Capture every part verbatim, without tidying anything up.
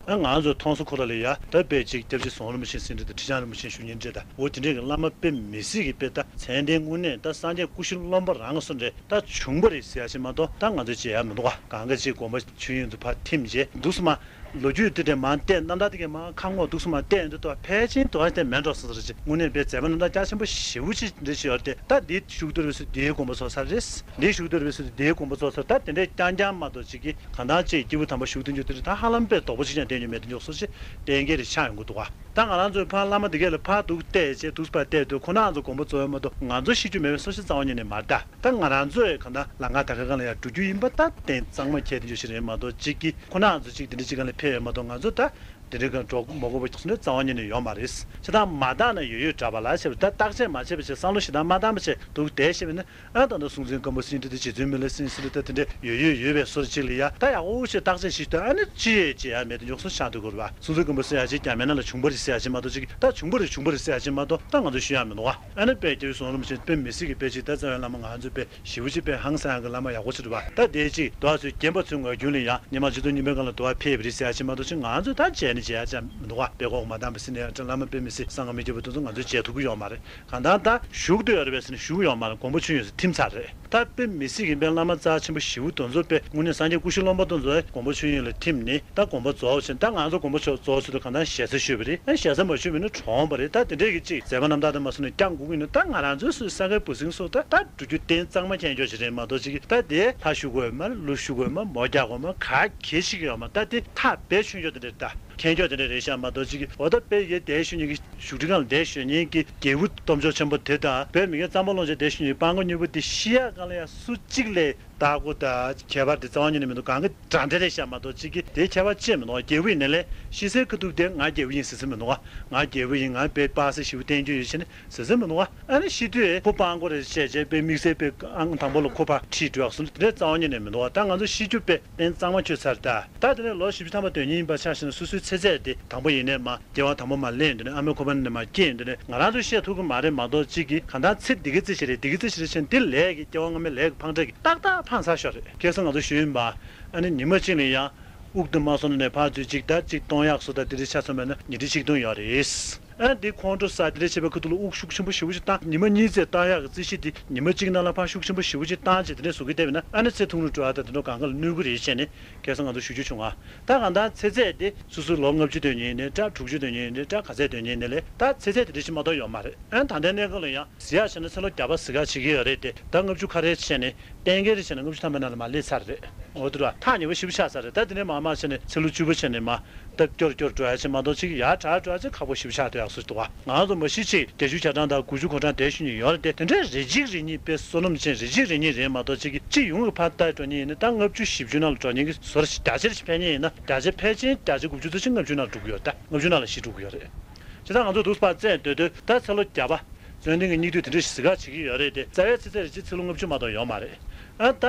ཨ་ང་ཚོ་མཐོང་ས་ཁོ་ར་ལ་ཡ་ད་དཔེ་ཅིག་སྐྱབས་རྗེ་ཟམ་གདོང་རིན་པོ་ཆེ་ཟེར་འདྲ་དང་ཁྲི་བྱང་རིན་པོ་ཆེ་བཞུགས་མཁན་འདྲ་དང་འོ་དེ་འདྲས་ཀྱི་བླ་མ་དཔེ་མི་སྲིད་ཀྱི་དཔེ་ད་མཚན་ལྡན་དངོས་གནས་ད་སངས་རྒྱས་སྐུ་ཞབས་བློན་པོ་རང་སོ་འདྲས་ད་བྱུང་བ་རེད་ཟེར་ཡ་ཅིག་མ་གཏོགས་ད་ང་ཚོས་བྱེད་ཡ་མི་འདུག་ག་གང་ག་ཅིག་དགོན་པ་ཆོས་དབྱིངས་ཚོ་ཕར་ཐིམ་རྗེས་འདུག་སེ་མ། ལོ་རྒྱུས་དེ་འདྲས་མང་བལྟས་རྣམ་ཐར་དེ་གས་མང་ཁ་ངོ་འདུག་སེ་མ་བལྟས་ཡོང་དུས་ད་ཕལ་ཆེར་དུ་བ་དེ་མེད་འགྲོ་སོང་ཟེར་ཅིག་དངོས་གནས་དཔེ་མཛད་པ་རྣམ་ཐར་རྒྱ་ཆེན་པོ་ཞེ་པོ་ཅིག་འདྲ་ཞིག་ཡོད་རེད་དེ་ད་འདི་བཞུགས་དུས་རེད་སུ་འདིའི་དགོངས་པ་རྫོགས་ཚར་རེད། འདི་བཞུགས་དུས་རེད་སུ་འདིའི་དགོངས་པ་རྫོགས་ཚར་ད་དེ་འདྲས་རྐྱང་རྐྱང་མ་གཏོགས་ཅིག་གི་གང་ལྟར་ཅིག་སྐྱེས་བུ་དམ་པ་བཞུགས་དུས་འཇུག་དེ་འདྲ་ད་ཧ་ལམ་དཔེ་དོག་པོ་ཅིག་ཀྱང་བསྟན་རྒྱུ་མེད་དུ་འཇོག་སོ་ཅིག་གཏན་འཁེལ་རེ་ཆགས་ཡོང་གི་འདུག་ག་ད་ང་རང་ཚོའི་ཕར་བླ་མ་འདི་གས་ལ་ཕར་འདུག་བལྟས་རྗེས་འདུག་པར་བལྟས་དུས་ཁོ་རང་ཚོ་དགོངས་པ་རྫོགས་ཡོད་མ་གཏོགས་ང་ཚོ་ཤེས་རྒྱུ་མེད་པའི་སོ་ཤི་རྩ་བ་ཉིད་ནས་མ་རེད་ད། ད་ང་རང་ཚོས་གང་ལྟར་ལམ་ཁ་ད་ག་གང་ལ་ཡང་འགྲོ་རྒྱུ་ཡིན་པ་ད་གཏན་གཙང་མ་ཁྱེར་དེ་འཇོག་ཤེས་རེད་མ་གཏོགས་གཅིག་གི་ཁོ་རང་ཚོ་གཅིག་དེ་འདྲ་གཅིག་གང་ལ་ཕེབས་ཡོད་མ་གཏོགས་ང་ཚོ་ད་དེ་འདྲའི་གང་འགྲོ་མ་དགོས་པ་འཇོག་སོང་ན་རྩ་བ་ཉིད་ནས་ཡོད་མ་རེད། བྱས་ཙང་མ་དག་ན་ཡོད་ཡོད་འདྲ་པ་ལ་བྱས་པ་ད་བརྟག་དཔྱད་མ་བྱས་པ་བྱས་བསམ་བློ་ཞེ་དྲག་མ་བཏང་བ་བྱས་འདུག་བསྡད་ཤེས་པ་ནི། ཨ་ད་ལྟ་སྲོང་བཙན་སྒམ་པོ་ཟེར་འདྲ་དེ་རྗེ་བཙུན་མི་ལ་སྲིན་ཟེར་འདྲ་དེ་འདྲ་ཡོད་ཡོད་ཡོད་པའི་སོར་གཅིག་ལ་ཡ་ད་ཡག་པོ་ཞིག་བརྟག་དཔྱད་ཞིག་ད་ཨ་ནི་ཅི་ཡོད་ཅི་ཡ་མེད་དུ་མགྱོགས་སུ་ཆགས་འདུག་གོ་ར་བ། སྲོང་བཙན་སྒམ་པོ་ཟེར་ཡ་ཅིག་རྒྱ་མའི་ནང་ལ་བྱུང་བ་རེད་ཟེར་ཡ་ཅིག་མ་གཏོགས་ཅིག་ད་བྱུང་བ་རེད་བྱུང་བ་རེད་ཟེར་ཡ་ཅིག་མ་གཏོགས་ད་ང་ཚོ་ཤེས་ཡ་མི་འདུག་ག་ཨ་ནི་དཔེ་རྒྱལ་བའི་ཟམ་གདོང་རིན་པོ་ཆེ་དཔེ་མི་སྲིད་ཀྱི་དཔེ་ཅིག་ད་རྩ་བའི་བླ་མ་ང་ཚོ་དཔེ་ཞེ་པོ་ཅིག་དཔེ་ཧང་སང་ཡ་གི་བླ་མ་ཡག་པོ་ཅིག་རེད་བ། ད་དེ་ཅིག་དུ་བ་ཚོས་རྒན་པ་ཚོའི་ངག་རྒྱུན་ལ་ཡ་ཉི་མ་ཆུ་ཚོད་གཉིས་པའི་སྒང་ལ་དུ་བ་ཕེབས་པ་རེད་ཟེར་ཡ་ཅིག་མ་གཏོགས་ཅིག་ང་ཚོས་ད་བྱས་ནས་བྱེད་ཡ་ཅིག་མི་འདུག་ག་དཔེ་ཁོག་མ་བཏང་པ་ཟེར་ནས་ཡ་བླ་མ་དཔེ་མི་སྲིད་གསང་སྔགས་མི་སྐྱོབ་པ་དེ་ཚོ་ང་ཚོས་བྱེད་ཐུབ་ཀྱི་ཡོད་མ་རེད། གང་ལྟར་ད་བཞུགས་འདོད་ཡོད་རེད་པས་ཟེར་ནས་བཞུགས་ཡོད་མ་རེད། དགོངས་པ་ཆོས་དབྱིངས་སུ་ཐིམ་ཚར་རེད། ད་དཔེ་མི་སྲིད་ཀྱི་དཔེ་བླ་མ་རྩ་ཆེན་པོ་ཞེ་པོ་དེ་ཚོ་དཔེ་དངོས་གནས་སངས་རྒྱས་སྐུ་ཞབས་བློན་པོ་དེ་ཚོ་དགོངས་པ་ཆོས་དབྱིངས་ལ་ཐིམ་ནས་ད་དགོངས་པ་རྫོགས་ཕྱིན། ད་ང་ཚོ་དགོངས་པ་ཆོས་རྫོགས་ཚུལ་དུ་གང་ལྟར་ཞེ་ས་ཞུས་པ་རེད། ཨ་ཞེ་ས་མ་ཞུས་པ་ཡིན་ན་གྲོངས་པ་རེད། ད་དེ་འདྲས་ཀྱི་ཅིག་མཛད་པ་རྣམ་ཐར་དེ་མ་སོང་ནས་བསྐྱངས་དགོས་ཀྱི་ཡིན་ན་ད་ང་རང་ཚོའི་སུ་ས་དགེ་བུ་སྲིང་སོགས་ད་ད་འགྲོ་རྒྱུ་གཏན་གཙང་མ་མཁྱེན་ཆོག་ཅིག་རེད་མ་གཏོགས་ཅིག་ད་དེ་ལྷ་ཞུ་དགོས་མ་ལུ་ཞུ་དགོས་མ་མོ་རྒྱག་དགོས་མ་ག་གེ་ཞིག་ཡོད་མ་ད་དེ་ཐག་རྦད་ཆོད་ཆོག་དེ་འདྲས་ད། མཁྱེན་ཆོག་དེ་འདྲ་རེད་ཤག་མ་གཏོགས་ཅིག་གི་འོ་ད་དཔེ་ཡེ་བསྡད་ཤོད་མཁན་གྱི་བཞུགས་ཁྲི་སྒང་ལ་བསྡད་ཤོད་མཁན་གྱི་རྒྱལ་བུ་སྟོབས་འབྱོར་ཆེན་པོ་དེ་དང་བོད་མི་སྒེར་གཙང་པ་སློང་བྱས་བསྡད་ཤོད་མཁན་གྱི་སྤྲང་པོ་མྱུར་བུ་དེ་ཤི་ཡག་སྒང་ལ་ཡང་སུ་གཅིག་ལས་ལྟ་སྒོ་དང་ཁྱད་པར་དེ་རྩ་བ་ཉིད་ནས་མི་འདུག་གང་གི་འདྲ་འདྲ་རེད་ཤག་མ་གཏོགས་ཅིག་གི་དེ་ཁྱད་པར་ཅི་མི་འདུག་རྒྱལ་བུ་ཡིན་ནའི་ལས་ཤི་སའི་ཁ་ཐུག་དེ་ང་རྒྱལ་བུ་ཡིན་ཟེར་ས་མི་འདུག་ག་ང་རྒྱལ་བུ་ཡིན་ང་དཔེ་དཔའ་ས་ཞེ་པོ་བསྟན་རྒྱུ་ཡོད་བྱས་ནས་ཟེར་ས་མི་འདུག་ག་ཨ་ནི་ཤི་དུས་ཁོ་སྤྲང་པོ་རེད་བྱས་བྱས་དཔེ་དམིགས་བསལ་དཔེ་ཨང་དང་པོ་ལ་ཁོ་ཕར་ཁྲིད་འགྲོ་ཡག་སོང་དེ་འདྲ་རྩ་བ་ཉིད་ནས་མི་འདུག་ག་ད་ང་ཚོ་ཤི་རྒྱུ་དཔེ་གཏན་གཙང་མ་ཆོད་ཚར་ད། ད་དེ་ནས་ལོ་བཞི་བཅུ་ཐམ་པ་དོན་གཉིས་ཡིན་པ་ཆ་བཞག་ན་སོ་སོའི་ཚེ་ཚད་དེ་དང་པོ་ཡིན་ནས་མ་སྐྱེ་བ་དང་པོ་མ་ལེན་དེ་ནས་ཨ་མའི་ཁོག་པ་ནས་མ་སྐྱེས་དེ་ནས་ང་རང་ཚོས་བཤད་ཐུབ་ཀྱི་མ་རེད་མ་གཏོགས་གཅིག་གིས་གང་ལྟར་ཚེ་འདི་ག་ཚེ་ཞིག་རེད་འདི་ག་ཚེ་ཞིག་རེད་ཕྱིན་འདི་ལས་ཀྱི་སྐྱེ་བ་སྔ་མའི་ལས་ཀྱི་ཕངས་སྐྲག་གིས་ཏག་ཏག་ཕངས་ཚར་ཤོག་རེད། ཁ་སང་ང་ཚོ་ཞུས་ཡིན་པ་ཨ་ནི་ཉི་མ་གཅིག་ལ་ཡང་དབུགས་དུ་མ་སོང་ནས་ཕར་ཚུར་གཅིག་ད་གཅིག་གཏོང་ཡག་སུ་ད་དེ་འདྲ་ཆ་ཚང་མེད་ན་ཉིན་ཁྲི་ཆིག་སྟོང་ཡོད་རེད། ཨ་འདི་ཁོང་ཁྲོ་ཟ་དེ་འདྲ་བྱས་པའི་ཁ་ཐུག་ལ་དབུགས་ཤུགས་ཆེན་པོ་ཞེ་པོ་ཅིག་བཏང་ཉི་མ་གཉིས་ཙམ་བཏང་ཡག་གི་རྩིས་གཞི་དེ་ཉི་མ་གཅིག་ནང་ལ་ཕར་ཤུགས་ཆེན་པོ་ཞེ་པོ་ཅིག་བཏང་བྱས་དེ་འདྲ་བཟོ་གི་བསྡད་པ་ན་ཨ་ནི་ཚེ་ཐུང་རུ་འགྲོ་ཡག་དང་དེ་འདྲ་གང་ག་ལ་གནོད་གི་རེད་བྱས་ནས་ཁ་སང་ང་ཚོ་ཞུ་རྒྱུ་བྱུང་ང་། ད་གང་ལྟར་ཚེ་ཚད་དེ་སོ་སོའི་ལོ་ལྔ་བཅུ་དོན་གཉིས་ཡིན་ནའི་འདྲ་དྲུག་ཅུ་དོན་གཉིས་ཡིན་ནའི་འདྲ་ག་ཚད་དོན་གཉིས་ཡིན་ནའི་ལས་ད་ཚེ་ཚད་དེ་འདྲ་ཞིག་མ་གཏོགས་ཡོད་མ་རེད། ཨ་ནི་ད་ལྟའི་གནས་སྐབས་ལ་ཡང་ཟེར་ཡག་བྱས་ན་ཚེ་ལོ་བརྒྱ་པ་ཟེར་ག་བྱེད་ཀྱི་ཡོད་རེད་དེ་ད་ལྔ་བཅུ་ཁ་རེ་བྱས་ནས་གཏན་འཁེལ་རེ་བྱས་ན་ལྔ་བཅུ་ཐམ་པའི་ནང་ལ་མར་སླེབས་ཚར་རེད། འོ་དེ་རེད་བ། ཐག་ཉེ་པོ་ཞེ་པོ་ཆགས་ཚར་རེད། ད་དེ་ནས་མར་མར་བྱས་ནས་ཚེ་ལོ་བཅུ་པ་བྱས་ནས་མར་སྟབས་སྐྱོར་སྐྱོར་འགྲོ་ཡག་ཅིག་མ་གཏོགས་ཅིག་ཡར་དྲག་འགྲོ་ཡག་ཅིག་ཁག་པོ་ཞེ་པོ་ཆགས་བསྡད་ཡག་བཟོ་འདུག་བ། ང་ཚོ་མ་གཞི་ཅིག་བརྒྱད་ཅུ་གྱ་གྲངས་དང་དགུ་བཅུ་གོ་གྲངས་བསྡད་ཤུལ་ནས་ཡོད་རེད་དེ་དེ་འདྲའི་རེ་གཅིག་རེ་གཉིས་དཔེ་བསོད་ནམས་ཅན་རེ་གཅིག་རེ་གཉིས་རེད་མ་གཏོགས་ཅིག་གི་སྤྱི་ཡོངས་ཀྱི་ཕར་ལྟ་འགྲོ་མཁན་ཡིན་ན་ད་ལྔ་བཅུ་བཞི་བཅུ་ནང་ལ་འགྲོ་མཁན་གྱི་བཟོ་འདྲ་ཞིག་བརྒྱ་ཆ་ཞིག་ཕེབས་མཁན་ཡིན་ན་བརྒྱ་ཆ་ཕལ་ཆེར་བརྒྱ་ཆ་དགུ་བཅུ་ཙམ་ཞིག་ལྔ་བཅུ་ནང་འགྲོ་གི་ཡོད་རེད། ད་ལྔ་བཅུ་ནང་ལ་ཞིག་འགྲོ་གི་ཡོད་རེད། བྱས་ཙང་ང་ཚོ་འདུག་སེ་ཕར་རྩེད་སྡོད་དུས་ད་ཚེ་ལོ་བརྒྱ་པ་བརྩོན་ལྡན་གྱི་སྙིགས་དུས་དེ་འདྲ་ཞིག་གཟིགས་ག་བྱེད་ཀྱི་ཡོད་རེད་དེ་རྩ་བའི་ཚེ་ཚད་རེ་གཅིག་ཚེ་ལོ་ལྔ་བཅུ་མ་གཏོགས་ཡོད་མ་རེད། ཨ་ད་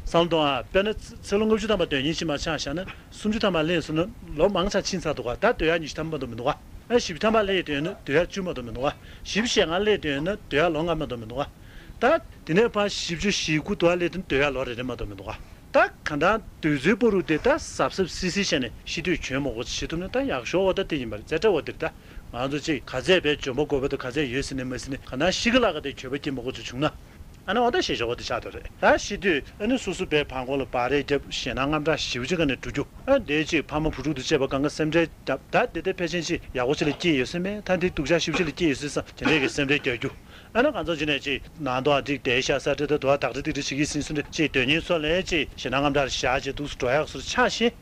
བསམ་བློ་གཏོང་ཨ་དཔེར་ན་ཚེ་ལོ་ལྔ་བཅུ་ཐམ་པ་དོན་གཉིས་ཕྱིན་པ་ཆ་བཞག་ན་སུམ་ཅུ་ཐམ་པ་ལེན་སོང་ན་ལོ་མང་ཆེ་ཕྱིན་ཚར་འདུག་ག་ད་སྡོད་ཡག་ཉི་ཤུ་ཐམ་པ་མ་གཏོགས་མི་འདུག་ག་ཨ་བཞི་བཅུ་ཐམ་པ་ལེན་དུས་ཡོད་ན་སྡོད་ཡག་བཅུ་མ་གཏོགས་མི་འདུག་ག་བཞི་བཅུ་ཞེ་ལྔ་ལེན་དུས་ཡོད་ན་སྡོད་ཡག་ལོ་ལྔ་མ་གཏོགས་མི་འདུག་ག་ད་དེ་ནས་ཕར་བཞི་བཅུ་ཞེ་དགུ་དུ་བ་ལེན་དུས་སྡོད་ཡག་ལོ་རེ་རེ་མ་གཏོགས་མི་འདུག་ག་ད་གང་ལྟར་དུས་ཚོད་པོ་རུ་དེ་ད་གཟབ་གཟབ་སིལ་སིལ་བྱས་ནས་ཤི་དུས་གྱོན་མོ་གོ་བྱེད་ཐུབ་ན་ད་ཡག་ཤོས་འོ་ད་དེ་ཡིན་པ་རེད། རྩེ་གྲ་འོ་དེ་རེད་ད། ང་ཚོ་ཅིག་ག་ཚད་བས་འཇོན་པོ་དགོས་པ་དང་ག་ཚད་ཡོད་ཟེར་ནས་མ་ཟེར་ནས་གང་ལྟར་ཤི་གི་ལ་ག་དེ་གྱོད་པ་སྐྱེ་མོ་གོ་ཚོ་བྱུང་ན། ཨ་ནི་འོ་ད་ཞེ་ཤོས་འོ་དེ་ཆགས་འདུག་རེད། ད་ཤི་དུས་ཨ་ནི་སོ་སོ་བས་བང་ཁོག་ལ་སྦ་རས་བརྒྱབ་ཞེད་སྣང་དངངས་སྐྲག་ཞེ་པོ་ཅིག་ག་ནས་འགྲོ་རྒྱུ། ཨ་འདས་ཅིག་ཕ་མ་བུ་ཕྲུག་དང་བཅས་པ་གང་ག་སེམས་ཁྲལ་བརྒྱབ་ད་དེ་ལྟའི་ཕལ་ཆེར་ཅིག་ཡག་པོ་ཅིག་ལ་སྐྱེས་ཡོད་ས་མེད་ད་འདི་སྡུག་ཅག་ཞེ་པོ་ཅིག་ལ་སྐྱེས་ཡོད་ས་བསམ་དེ་འདྲས་ཀྱི་སེམས་ཁྲལ་རྒྱག་རྒྱུ། ཨ་ནི་ང་ཚོ་ཅི་ནས་ཅིག་ནང་དུ་ཨ་འགྲིག་བསྡད་ཤག་ས་འདྲ་ད་དུ་ཨ་བདག་འདྲ་ཏིག་འདྲ་བྱེད་ཀྱི་ཟིན་སོང་འདྲ་ཅིག་དོན་གཉེར་སོགས་ལས་ཅིག་ཞེད་སྣང་དངངས་སྐྲག་བཞག་ཅིག་འདུག་སེ་འགྲོ་ཡག་སོགས་ཆགས་ཤིང་།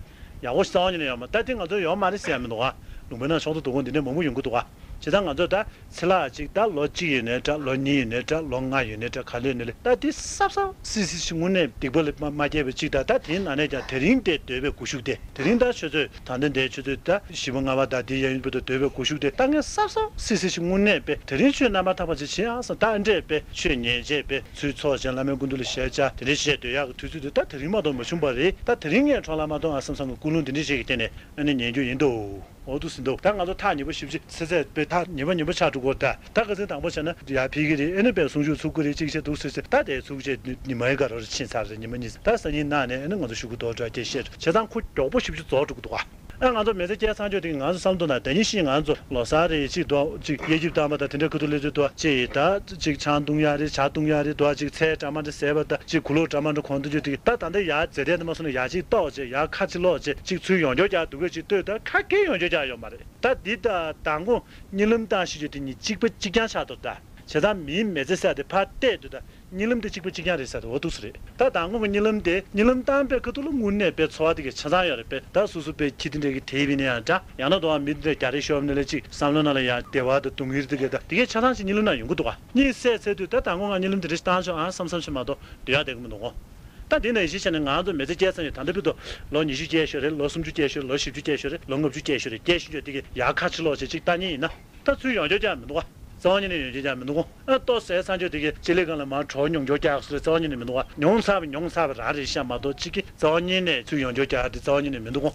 ཡག་པོ་ཞིག་རྩ་བ་ཉིད་ནས་ཡོད་མ་ད་དེ་ང་ཚོ་ཡོད་མ་རེད་ཟེར་ཡ་མི་འདུག་ག་ལུང་པའི་ནང་ཤོག་ཐོ་དུ་གོ་འདི་འདྲ་མང་པོ་ཡོང་གི་འདུག་ག་བྱས་ཙང་ང་ཚོ་ད་ཚེ་ལྷག་ཅིག་ད་ལོ་གཅིག་ཡོད་ནའི་འདྲ་ལོ་གཉིས་ཡོད་ནའི་འདྲ་ལོ་ལྔ་ཡོད་ནའི་འདྲ་ག་ལེ་ནས་ལེ་ད་དེ་གཟབ་གཟབ་སིལ་སིལ་ཞིག་དངོས་གནས་སྡིག་པ་ལ་མ་མ་སྐྱེས་པ་ཅིག་ད་ད་དེའི་ནང་ནས་ཀྱང་དེ་རིང་དེ་སྡོད་པའི་གུ་ཤུགས་དེ་དེ་རིང་ད་ཆུ་ཚོད་ད་ལྟ་འདའི་ཆུ་ཚོད་ད་བཞི་པ་ལྔ་པ་ད་དེ་ཡན་ཡུན་བར་དུ་སྡོད་པའི་གུ་ཤུགས་དེ་ད་ངས་གཟབ་གཟབ་སིལ་སིལ་ཞིག་དངོས་གནས་པས་དེ་རིང་ཆོས་རྣམ་པར་དག་པ་ཅིག་བྱེད་ཨང་ཟེར་ད་འདྲས་པས་ཆོས་ཉན་བྱས་པས་ཚུལ་ཚོགས་བྱས་བླ་མའི་སྐུ་མདུན་ལ་ཞལ་བཅར་དེ་འདྲས་བྱས་སྡོད་ཡག་གི་དུས་ཚོད་དེ་ད་དེ་རིང་མ་གཏོགས་མ་བྱུང་བ་རེད། ད་དེ་རིང་ངས་འཕྲོ་བརླག་མ་གཏོང་ཨ་བསམ་བསམ་གི་ཀུན་སློང་འདི་འདྲས་ཞིག་གི་སྟེང་ནས་ཨ་ནི་ཉན་རྒྱུ་ཡིན་འདུག་འོ་འདུག་ཟིན་འདུག་ད་ང་ཚོ་ཐག་ཉེ་པོ་ཞེ་པོ་ཅིག་ཚེ་ཚད་དཔེ་ཐག་ཉེ་པོ་ཉེ་པོ་ཆགས་འགྲོ་གི་ཡོད་རེད་ད། ད་ཁ་སང་དང་པོ་བྱས་ན་ཡར་ཕེབས་ཀྱི་རེད། ཨེ་ནི་དཔེ་གསུང་ཆོས་ཚུགས་ཀྱི་རེད་ཅིག་བྱས་འདུག་ཟེར་ཟེར་ད་དེ་ཚུགས་བྱས་ཉི་མའི་སྐར་རོ་རེ་ཕྱིན་ཚར་རེད། ཉི་མ་གཉིས་ད་སང་ཉིན་གནངས་ནས་ཨེ་ནི་ང་ཚོ་ཤོག་གུ་རྡོག་འདྲ་སྐྱེ་བཤད་འགྲོ་བྱས་ཙང་ཁོ་མགྱོགས་པོ་ཞེ་པོ་ཅིག་རྫོགས་འགྲོ་གི་འདུག་ག་ཨ་ང་ཚོ་མི་ཚེ་སྐྱེལ་ཚར་ཆོག་དེ་ང་ཚོ་བསམ་བློ་ན་ད་ཉིན་ཤིག་ང་ཚོ་ལོ་གསར་རེ་ཅིག་འདུག་ཅིག་དབྱེ་ཞིབ་བཏང་བ་དང་དེ་འདྲ་ཁུ་ཐུག་ལས་ཚོད་འདུག་ཅིག་ད་ཅིག་ཆང་བཏུང་ཡ་རེད། ཇ་བཏུང་ཡ་རེད་འདུག་ཅིག་ཚལ་འདྲ་མ་འདྲ་ཟས་པ་དང་ཅིག་གུ་ལུག་འདྲ་མ་འདྲ་གོན་འདུག་རྒྱུ་དེ་ད་ད་ལྟ་ཡ་རྫས་ལྡན་དུ་མ་སོང་ན་ཡ་ཅིག་ཏོག་ཅིག་ཡ་ཁ་ཅིག་ལོག་ཅིག་ཅིག་ཚུར་ཡོང་འཇོག་རྒྱག་འདུག་གི་ཅིག་ལྟོས། ད་ཁ་སྐད་ཡོང་འཇོག་རྒྱག་ཡོད་མ་རེད། ད་འདི་ད་མདང་དགོང་གཉིད་ལམ་བཏང་ཤེས་རྒྱུ་དེ་ཉིད་གཅིག་པ་གཅིག་རྐྱང་ཆགས་འདུག་ད་བྱས་ཙང་མིའི་མི་ཚེ་ཟེར་དེ་ཕར་བལྟས་དུས་ད། གཉིད་ལམ་དེ་གཅིག་པ་གཅིག་རྐྱང་རེད་ཟེར་འོ་འདུག་སེ་རེད། ད་མདང་དགོང་གི་གཉིད་ལམ་དེ་གཉིད་ལམ་བཏང་པའི་ཁ་ཐུག་ལ་དངོས་གནས་དཔེ་ཚོར་བ་དེ་གི་ཆ་ཚང་ཡོད་རེད། དཔེ་ད་སོ་སོ་དཔེ་ཁྱི་དེ་འདྲ་གི་དེ་བི་ནས་ཡང་འདྲ་ཡང་ན་དོ་བ་མི་དེ་འདྲ་རྒྱ་རེ་ཤོར་ནས་ལས་ཅིག་བསམ་བློ་ནང་ལ་ཡང་བདེ་བ་དང་སྡུག་བསྔལ་དེ་གི་ད་དེ་གའི་ཆ་ཚང་ཞིག་གཉིད་ལམ་ནང་ཡོང་གི་འདུག་ག་གཉིད་སད་ཚར་དུས་ད་མདང་དགོང་ང་གཉིད་ལམ་དེ་འདྲ་ཞིག་བཏང་ཆོག་ཨ་བསམ་བསམ་ཞིག་མ་གཏོགས་སྡོད་ཡག་བསྡད་གི་མི་འདུག་གོ་ད་དེ་ནང་ཡིན་ཞིག་བྱས་ནས་ང་ཚོ་མི་ཚེ་སྐྱེལ་ཚར་ཡོད། ད་ལྟ་བར་དུ་ལོ་ཉི་ཤུ་སྐྱེལ་ཤོར་རེད། ལོ་སུམ་ཅུ་སྐྱེལ་ཤོར་རེད། ལོ་བཞི་བཅུ་སྐྱེལ་ཤོར་རེད། ལོ་ལྔ་བཅུ་སྐྱེལ་ཤོར་རེད། སྐྱེལ་ཤོར་ཡོད་དེ་གི་ཡར་ཁ་ཕྱི་ལོག་བྱས་ཅིག་ལྟ་མཁན་ཡིན་ན། ད་ཚུར་ཡོང་འཇོག་རྒྱག་མི་འདུག་ག་རྩ་བ་ཉིད་ནས་ཡོང་འཇོག་རྒྱག་མི་འདུག་ག་ཨ་ལྟོ་ཟས་ཚར་ཆོག་དེ་གི་སྤྱི་ལེ་སྒང་ལ་མར་གྲོགས་མྱོང་འཇོག་རྒྱག་སོ་རྩ་བ་ཉིད་ནས་མི་འདུག་ག་མྱོང་ཚར་བ་མྱོང་ཚར་བ་རང་རེད་ཤག་མ་གཏོགས་གཅིག་གི་རྩ་བ་ཉིད་ནས་ཚུར་ཡོང་འཇོག་རྒྱག་དེ་རྩ་བ་ཉིད་ནས་མི་འདུག་ག་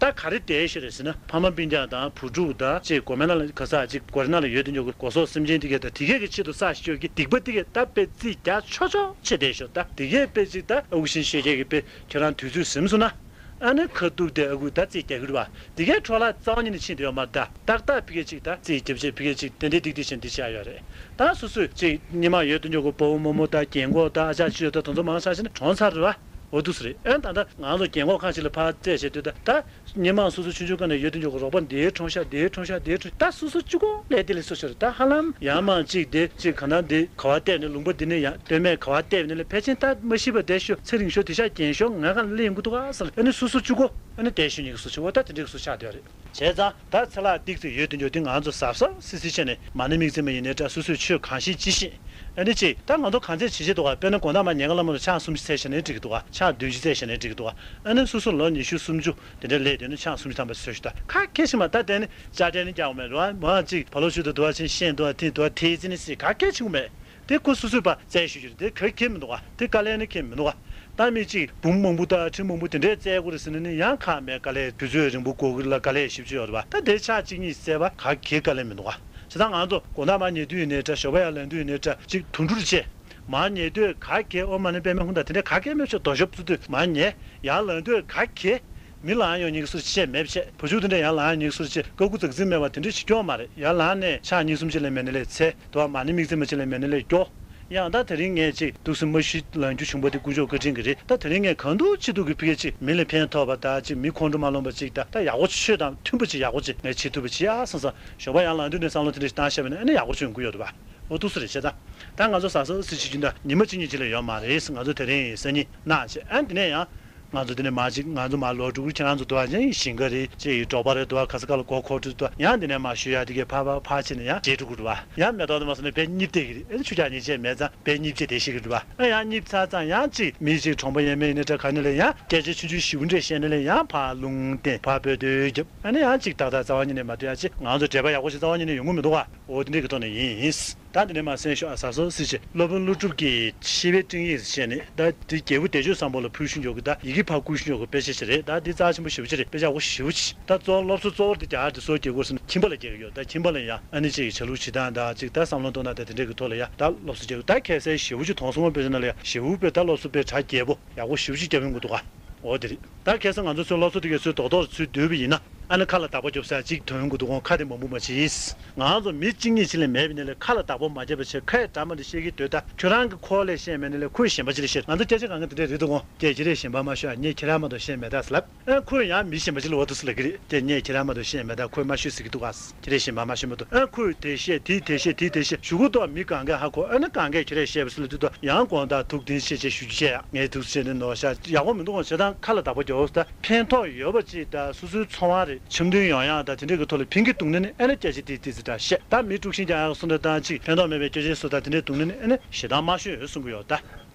ད་ག་རེ་བསྡད་ཤག་རེད་ཟེར་ན་ཕ་མ་སྤུན་ཀྱག་དང་བུ་ཕྲུག་དང་ཅིག་གོ་མེ་ནང་ལ་ག་ས་ཅིག་གོ་རེ་ནང་ལ་ཡོད་དེ་འཇོག་གི་སྒོ་ཟོག་སེམས་ཅན་དེ་གས་དང་དེ་གས་ཀྱི་ཆེད་དུ་བསགས་ཤིག་ཆོག་གི་སྡིག་པ་དེ་གས་ད་དཔེ་རྩིས་རྒྱག་ཆོག་ཆོག་ཆེ་བསྡད་ཤག་ད་དེ་གས་དཔེ་ཅིག་ད་ཨ་ཁུ་ཤིང་ཤེས་རྒྱས་ཀྱི་དཔེ་ཁྱོད་རང་དུས་ཚོད་ཟིན་སོང་ན། ཨ་ནི་ཁ་ཐུག་དེ་ཨ་ཁུ་ད་རྩིས་རྒྱག་གི་རེད་པ། དེ་གའི་འཕྲོ་བརླག་རྩ་བ་ཉིད་ནས་ཕྱིན་བསྡད་ཡོད་མ་རེད་ད། ཏག་ཏག་ཕ་གིར་ཅིག་ད་རྩིས་རྒྱབ་བྱས་ཕ་གིར་ཅིག་ཏན་ཏན་ཏིག་ཏིག་བྱས་འདི་བྱས་ཡོད་རེད། ད་སོ་སོས་ཅིག་སྔོན་མ་ཡོད་དུ་འཇོག་གི་སྤོ་བོ་རྨོ་མོ་ད་རྒན་གོག་ད་ཨ་ཅག་ཅིག་ཡོད་ད་དེ་ཚོ་མང་ཆེ་ཤོས་ནི་གྲོངས་ཚར་རེད་པ། འོ་འདུག་སེ་རེད། ཨ་ནི་ད་ལྟ་ང་ཚོ་རྒན་གོག་ཁ་ཅིག་ལ་ཕར་བལྟས་བྱས་དུས་ད་ད་སྔོན་མ་སོ་སོ་ཆུང་ཆུང་སྒང་ནས་ཡོད་དུ་འཇོག་གི་རོགས་པ་འདིའི་གྲོངས་ཤག་འདིའི་གྲོངས་ཤག་འདིའི་གྲོངས་ཤག་ད་སོ་སོ་གཅིག་པོ་ལས་དེ་ལས་སོ་ཤོར་ད་ཧ་ལམ་ཡང་མ་ཅིག་དེ་ཅིག་ག་ན་འདི་ག་བ་བལྟས་ནས་ལུང་པ་འདི་ནས་ཡང་སྟོད་སྨད་ག་བ་བལྟས་ནས་ལས་ཕལ་ཆེར་ད་མ་ཤི་བ་བསྡད་ཤོག་ཚེ་རིང་ཤོག་དེ་ཤག་རྒན་ཤོག་ང་ག་ལ་ལེན་གི་འདུག་ག་ཟེར་ཨ་ནི་སོ་སོ་གཅིག་པོ་ཨ་ནི་བསྡད་ཤོག་ཉིན་གི་སོ་ཆུ་བོ་ད་དེ་འདྲའི་སོ་ཆགས་བསྡད་རེད། བྱས་ཙང་ད་ཚེ་ལྷག་ཏིག་ཙི་ཡོད་དུ་འཇོག་དེ་ང་ཚོ་གཟབ་གཟབ་སིག་སིག་བྱས་ནས་མ་ཎི་དམིགས་བརྩེ་མ་ཡིན་ནའི་འདྲ་སོ་སོའི་ཆོས་གང་ཤེས་ཅི་ཤེས། ཨ་ནི་ཅིག་ད་ང་ཚོ་གང་ཚད་བྱེད་བྱེད་འདུག་ག་དཔེར་ན་དགོང་དག་མ་ཉལ་ཁ་ལ་མ་ལ་ཕྱག་གསུམ་ཅིག་འཚལ་བྱས་ནས་འགྲིག་གི་འདུག་ག་ཕྱག་བདུན་ཅིག་འཚལ་བྱས་ནས་འགྲིག་གི་འདུག་ག་ཨ་ནི་སོ་སོ་ལོ་ཉི་ཤུ་སུམ་ཅུ་དེ་འདྲ་སླེབས་དུས་ནི་ཕྱག་སུམ་ཅུ་ཐམ་པ་འཚལ་ཞུ་ད་ཁ་སྐད་ཆེ་མ་ད་དེ་ནི་ཅ་དྲན་ནི་རྒྱག་མེད་རོ་མ་ཅིག་བ་ལོ་ཞུ་ད་འདུག་ག་ཆེན་ཤེས་འདུག་ག་དེ་འདུག་ག་དེ་ཙི་ནི་སི་ཁ་སྐད་ཆེ་མེད། དེ་ཁོ་སོ་སོའི་པ་བཙལ་ཞུ་རྒྱུ་རེད། དེ་ག་གལ་ཁེལ་མི་འདུག་ག་དེ་དཀའ་ལས་ནི་ཁེལ་མི་འདུག་ག་ད་མི་གཅིག་འབུམ་མང་པོ་དང་ཁྲི་མང་པོ་དེ་འདྲས་བཙལ་དགོས་རེད་ཟེར་ན་ནི་ཡང་ཁག་མེད། དཀའ་ལས་དུས་ཚོད་རིང་པོ་འགོར་གི་ལ་དཀའ་ལས་ཞེ་པོ་ཅིག་ཡོད་རེད་པ། ད་དེ་ཕྱག་གཅིག་གཉིས་བཙལ་བ་ག་གེ་དཀའ་ལས་མི་འདུག་ག་བྱས་ཙང་ང་ཚོ་དགོང་དག་མར་ཉལ་དུས་ཡིན་ནའི་འདྲ་ཞོགས་པ་ཡར་ལངས་དུས་ཡིན་ནའི་འདྲ་གཅིག་དུད་འགྲོ་རེ་བྱས། མར་ཉལ་དུས་ག་གེ་ཨོཾ་མ་ཎི་པདྨེ་ཧཱུྃ་དང་དེ་འདྲས་ག་གེ་མེད་ཆོག་རྡོ་ཞོབ་བཙུགས་དུས་མར་ཉལ། ཡར་ལངས་དུས་ག་གེ་མི་ལངས་ཡོང་ཉན་གི་སུ་བྱས་མེད་བྱས། བུ་ཆུང་དེ་འདྲས་ཡར་ལངས་ཡོང་ཉན་གི་སུ་བྱས་ཀ་ཀུ་ཙག་ཙིག་མེད་པ་དེ་འདྲས་ཞིག་སྐྱོ་མ་རེད། ཡར་ལངས་ནས་ཕྱག་གཉིས་གསུམ་ཅིག་ལས་མེད་ནས་ལས་འཚལ། དུ་བ་མ་ཎི་དམིགས་བརྩེ་མ་ཅིག་ལས་མེད་ནས་ལས་སྐྱོ། ཡང་ད་དེ་རིང་ངས་ཅིག་འདུག་སེ་མ་ཤི་ལང་རྒྱུ་བྱུང་པ་དེ་དཀོན་མཆོག་བཀའ་དྲིན་གྱིས་རེད། ད་དེ་རིང་ངས་གང་ཐུབ་ཅི་ཐུབ་ཀྱིས་ཕ་གི་ཅིག་མི་ལ་ཕན་ཐོགས་པ་དང་ཅིག་མི་ཁོང་ཁྲོ་མ་ལངས་པ་ཅིག་ད་ད་ཡག་པོ་ཆོས་དང་མཐུན་པ་ཅིག་ཡག་པོ་ཅིག་ངས་བྱེད་ཐུབ་པ་བྱེད་ཡ་བསམ་བསམ་ཞོགས་པ་ཡར་ལངས་དུས་ནས་བསམ་བློ་དེ་འདྲ་ཞིག་བཏང་བཞག་པ་ཡིན་ན་ཨ་ནི་ཡག་པོ་ཅིག་ཡོང་གི་ཡོད་རེད་པ། འོ་འདུག་སེ་རེད་བྱས་ཙང་། ད་ང་ཚོ་གཟབ་གཟབ་སེ་བྱེད་རྒྱུ་འདྲ་ཉི་མ་གཅིག་གཉིས་ཅིག་ལས་ཡོད་མ་རེད། ང་ཚོ་དེ་རིང་སང་ཉིན་གནངས་བྱས་ཨ་ནི་དེ་ནས་ཡང་། ང་ཚོ་འདི་ནས་མར་ཅིག་ང་ཚོ་མར་ལོག་འགྲོ་གི། ཁྱེད་རང་ཚོ་འདུག་ཨ་ཅང་ཞིང་ཁ་རེད་ཅེས་ཡི་འབྲོག་པ་རེད་འདུག་ཨ། ག་ས་ག་ལ་སྒོ་འཁོར་འགྲོ་འདུག་ཨ། ཡང་འདི་ནས་མར་ཞུ་ཡ་དེ་གས་ཕར་ཕར་ཕར་བྱས་ནས་ཡང་བརྗེད་འགྲོ་གི་རེད་བ། ཡང་མེ་ཏོག་དེ་མ་སོང་ནས་དཔེ་རྙིབ་བསྡད་ཀྱི་རེད། ཨེ་ཆུ་འཁྱག་ཉིན་བྱས་མེད་ཙང་དཔེ་རྙིབ་བྱས་བསྡད་ཤེས་ཀྱི་རེད་བ། ཨ་ཡང་རྙིབ་ཚར་ཙང་ཡང་ཅིག་མི་ཅིག་གྲོང་པ་ཡས་མས་ཡིན་ན་འདྲ་ག་ནས་ལས་ཡང་སྐད་ཆ་ཆུང་ཆུང་ཞེ་པོ་འདྲ་བཤད་ནས་ལས་ཡང་ཕར་ལུང་བསྟན་ཕར་འབོད་སྡོད་རྒྱབ། ཨ་ནི་ཡང་ཅིག་ཏག་ཏག་རྩ་བ་ཉིད་ནས་མ་ཐུབ་ཡ་ཅིག་ང་ཚོ་འབྲེལ་བ་ཡག་པོ་ཞིག་རྩ་བ་ཉིད་ནས་ཡོང་གི་མི་འདུག་བ། འོ་དེ་འདྲའི་གི་ཐོག་ནས་ཡིན། ད་འདི་ནས་མར་གསན་ཤོག་ཨ། གཟབ་གཟབ་སེ་བྱེད། སློབ་དཔོན་ཀླུ་སྒྲུབ་ཀྱི་ཤེས་པའི་སྤྲིངས་ཡིག་ཟེར་ནས་ད་འདི་རྒྱལ་པོ་བདེ་སྤྱོད་བཟང་པོ་ལ་ཕུལ་ཞུ་འཇོག་གི། ད་ཡི་གེ་ཕར་བསྐུར་ཞུ་འཇོག་གི་དཔེ་ཆ་ཞིག་རེད། ད་འདི་རྩ་ཆེན་པོ་ཞེ་པོ་ཅིག་རེད། དཔེ་ཆ་ཡག་པོ་ཞེ་པོ་ཅིག་ད་གཙོ་བོ་སློབ་གསོ་གཙོ་བོ་འདི་རྒྱ་གར་དུ་སོ་རྒྱག་དགོས་ཟེར་ན་ཁྱིམ་པ་ལ་རྒྱག་གི་ཡོད། ད་ཁྱིམ་པ་ལ་ཡང་ཨ་ནི་ཅིག་བྱ་ལུགས་བྱེད་སྟངས་དང་ཅིག་ད་བསམ་བློ་གཏོང་སྟངས་དང་དེ་འདྲའི་གི་ཐོག་ལ་ཡང་ད་སློབ་གསོ་རྒྱག་གི། ད་ཁ་སང་ཞེ་པོ་ཅིག་མཐོང་སོང་བ། དཔེ་ཆ་ནང་ལ་ཡང་ཞེ་པོ་དཔེ་ད་སློབ་གསོ་དཔེ་གྲ་རྒྱས་པོ་ཡག་པོ་ཞེ་པོ་ཅིག་རྒྱབ་ཡོང་གི་འདུག་ག་འོ་དེ་རེད། ད་ཁ་སང་ང་ཚོ་ཚོའི་སློབ་གསོ་དེ་གའི་ཚོའི་རྡོག་རྡོག་ཚུར་བསྡུས་པ་ཡིན་ན། ཨ་ནི་ཁ་ལ་བདག་པོ་རྒྱོབ་ས་ཅིག་ཐོན་ཡོང་གི་འདུག་གོང་ཁ་དེ་མང་པོ་མ་བྱེད། ང་ཚོ་མི་གཅིག་གཉིས་ཅིག་ལས་མེད་པ་ཡིན་ན་ལས་ཁ་ལ་བདག་པོ་མ་བརྒྱབ་པ་བྱས། ཁ་ཡི་འདྲ་མ་འདྲ་བཤད་ཀྱི་སྡོད། ད་ཁྱོད་རང་གི་ཁོ་ལས་བཤད་མེད་ན་ལས་ཁོས་གཞན་པ་ཅིག་ལ་བཤད། ང་ཚོ་སྐད་ཆ་གང་ག་དེ་འདྲ་རེད་འདུག་གོང་ཀྱེ་ཁྱེད་རས་གཞན་པ་མ་ཤོད་ཨ། ངས་ཁྱེད་རང་མ་གཏོགས་བཤད་མེད་ད་ཟེར་ལབ། ཨ་ཁོས་ཡང་མི་གཞན་པ་ཅིག་ལ་འོ་འདུག་སེ་ལབ་ཀྱི་རེད། ཀྱེ་ངས་ཁྱེད་རང་མ་གཏོགས་བཤད་མེད་ད། ཁོས་མ་ཤོད་ཟེར་གྱི་འདུག་ཨ། ཁྱེད་རས་གཞན་པ་མ་ཤོད་མ་གཏོགས། ཨ་ཁོས་དེ་བཤད་དེ་དེ་བཤད་དེ་དེ་བཤད་ཞུ་གི་འདུག་མི་གང་གས་ཧ་གོ། ཨ་ནི་གང་གས་ཁྱེད་རས་བཤད་པ་ཟེར་ལབ་དུས་ད་ཡང་དགོངས་དག་ཐུགས་བདེན་ཆེ་ཆེ་ཞུ་རྒྱུ་བྱས་ཡ། ངས་ཐུགས་རྗེ་ཆེ་ནས་ནོར་ཤག་ཡག་པོ་མི་འདུག་གོང་བྱས་ཙང་ཁ་ལ་བདག་པོ་རྒྱོབ། ད་ཕན་ཐོགས་ཡོད་པ་ཅིག་ད་སོ་སོའི་འཚོ་བ་རེད། འཆམ་མཐུན་ཡོང་ཡག་ད་དེ་འདྲའི་གི་ཐོག་ལ་ཕན་གྱི་འདུག་ན་ནི་ཨ་ནི་སྐད་ཆ་ཏིག་ཏིག་ཙི་འདྲ་བཤད། ད་མི་དཀྲུག་ཤིང་རྒྱག་ཡག་སུ་འདྲ་དང་ཅིག་ཕན་ཐོགས་མེད་པའི་སྐད་ཆ་སུ་ད་དེ་འདྲའི་འདུག་ན་ནི་ཨ་ནི་ཞེ་སྡང་མ་ཤོད་གསུང་གི་ཡོད་ད།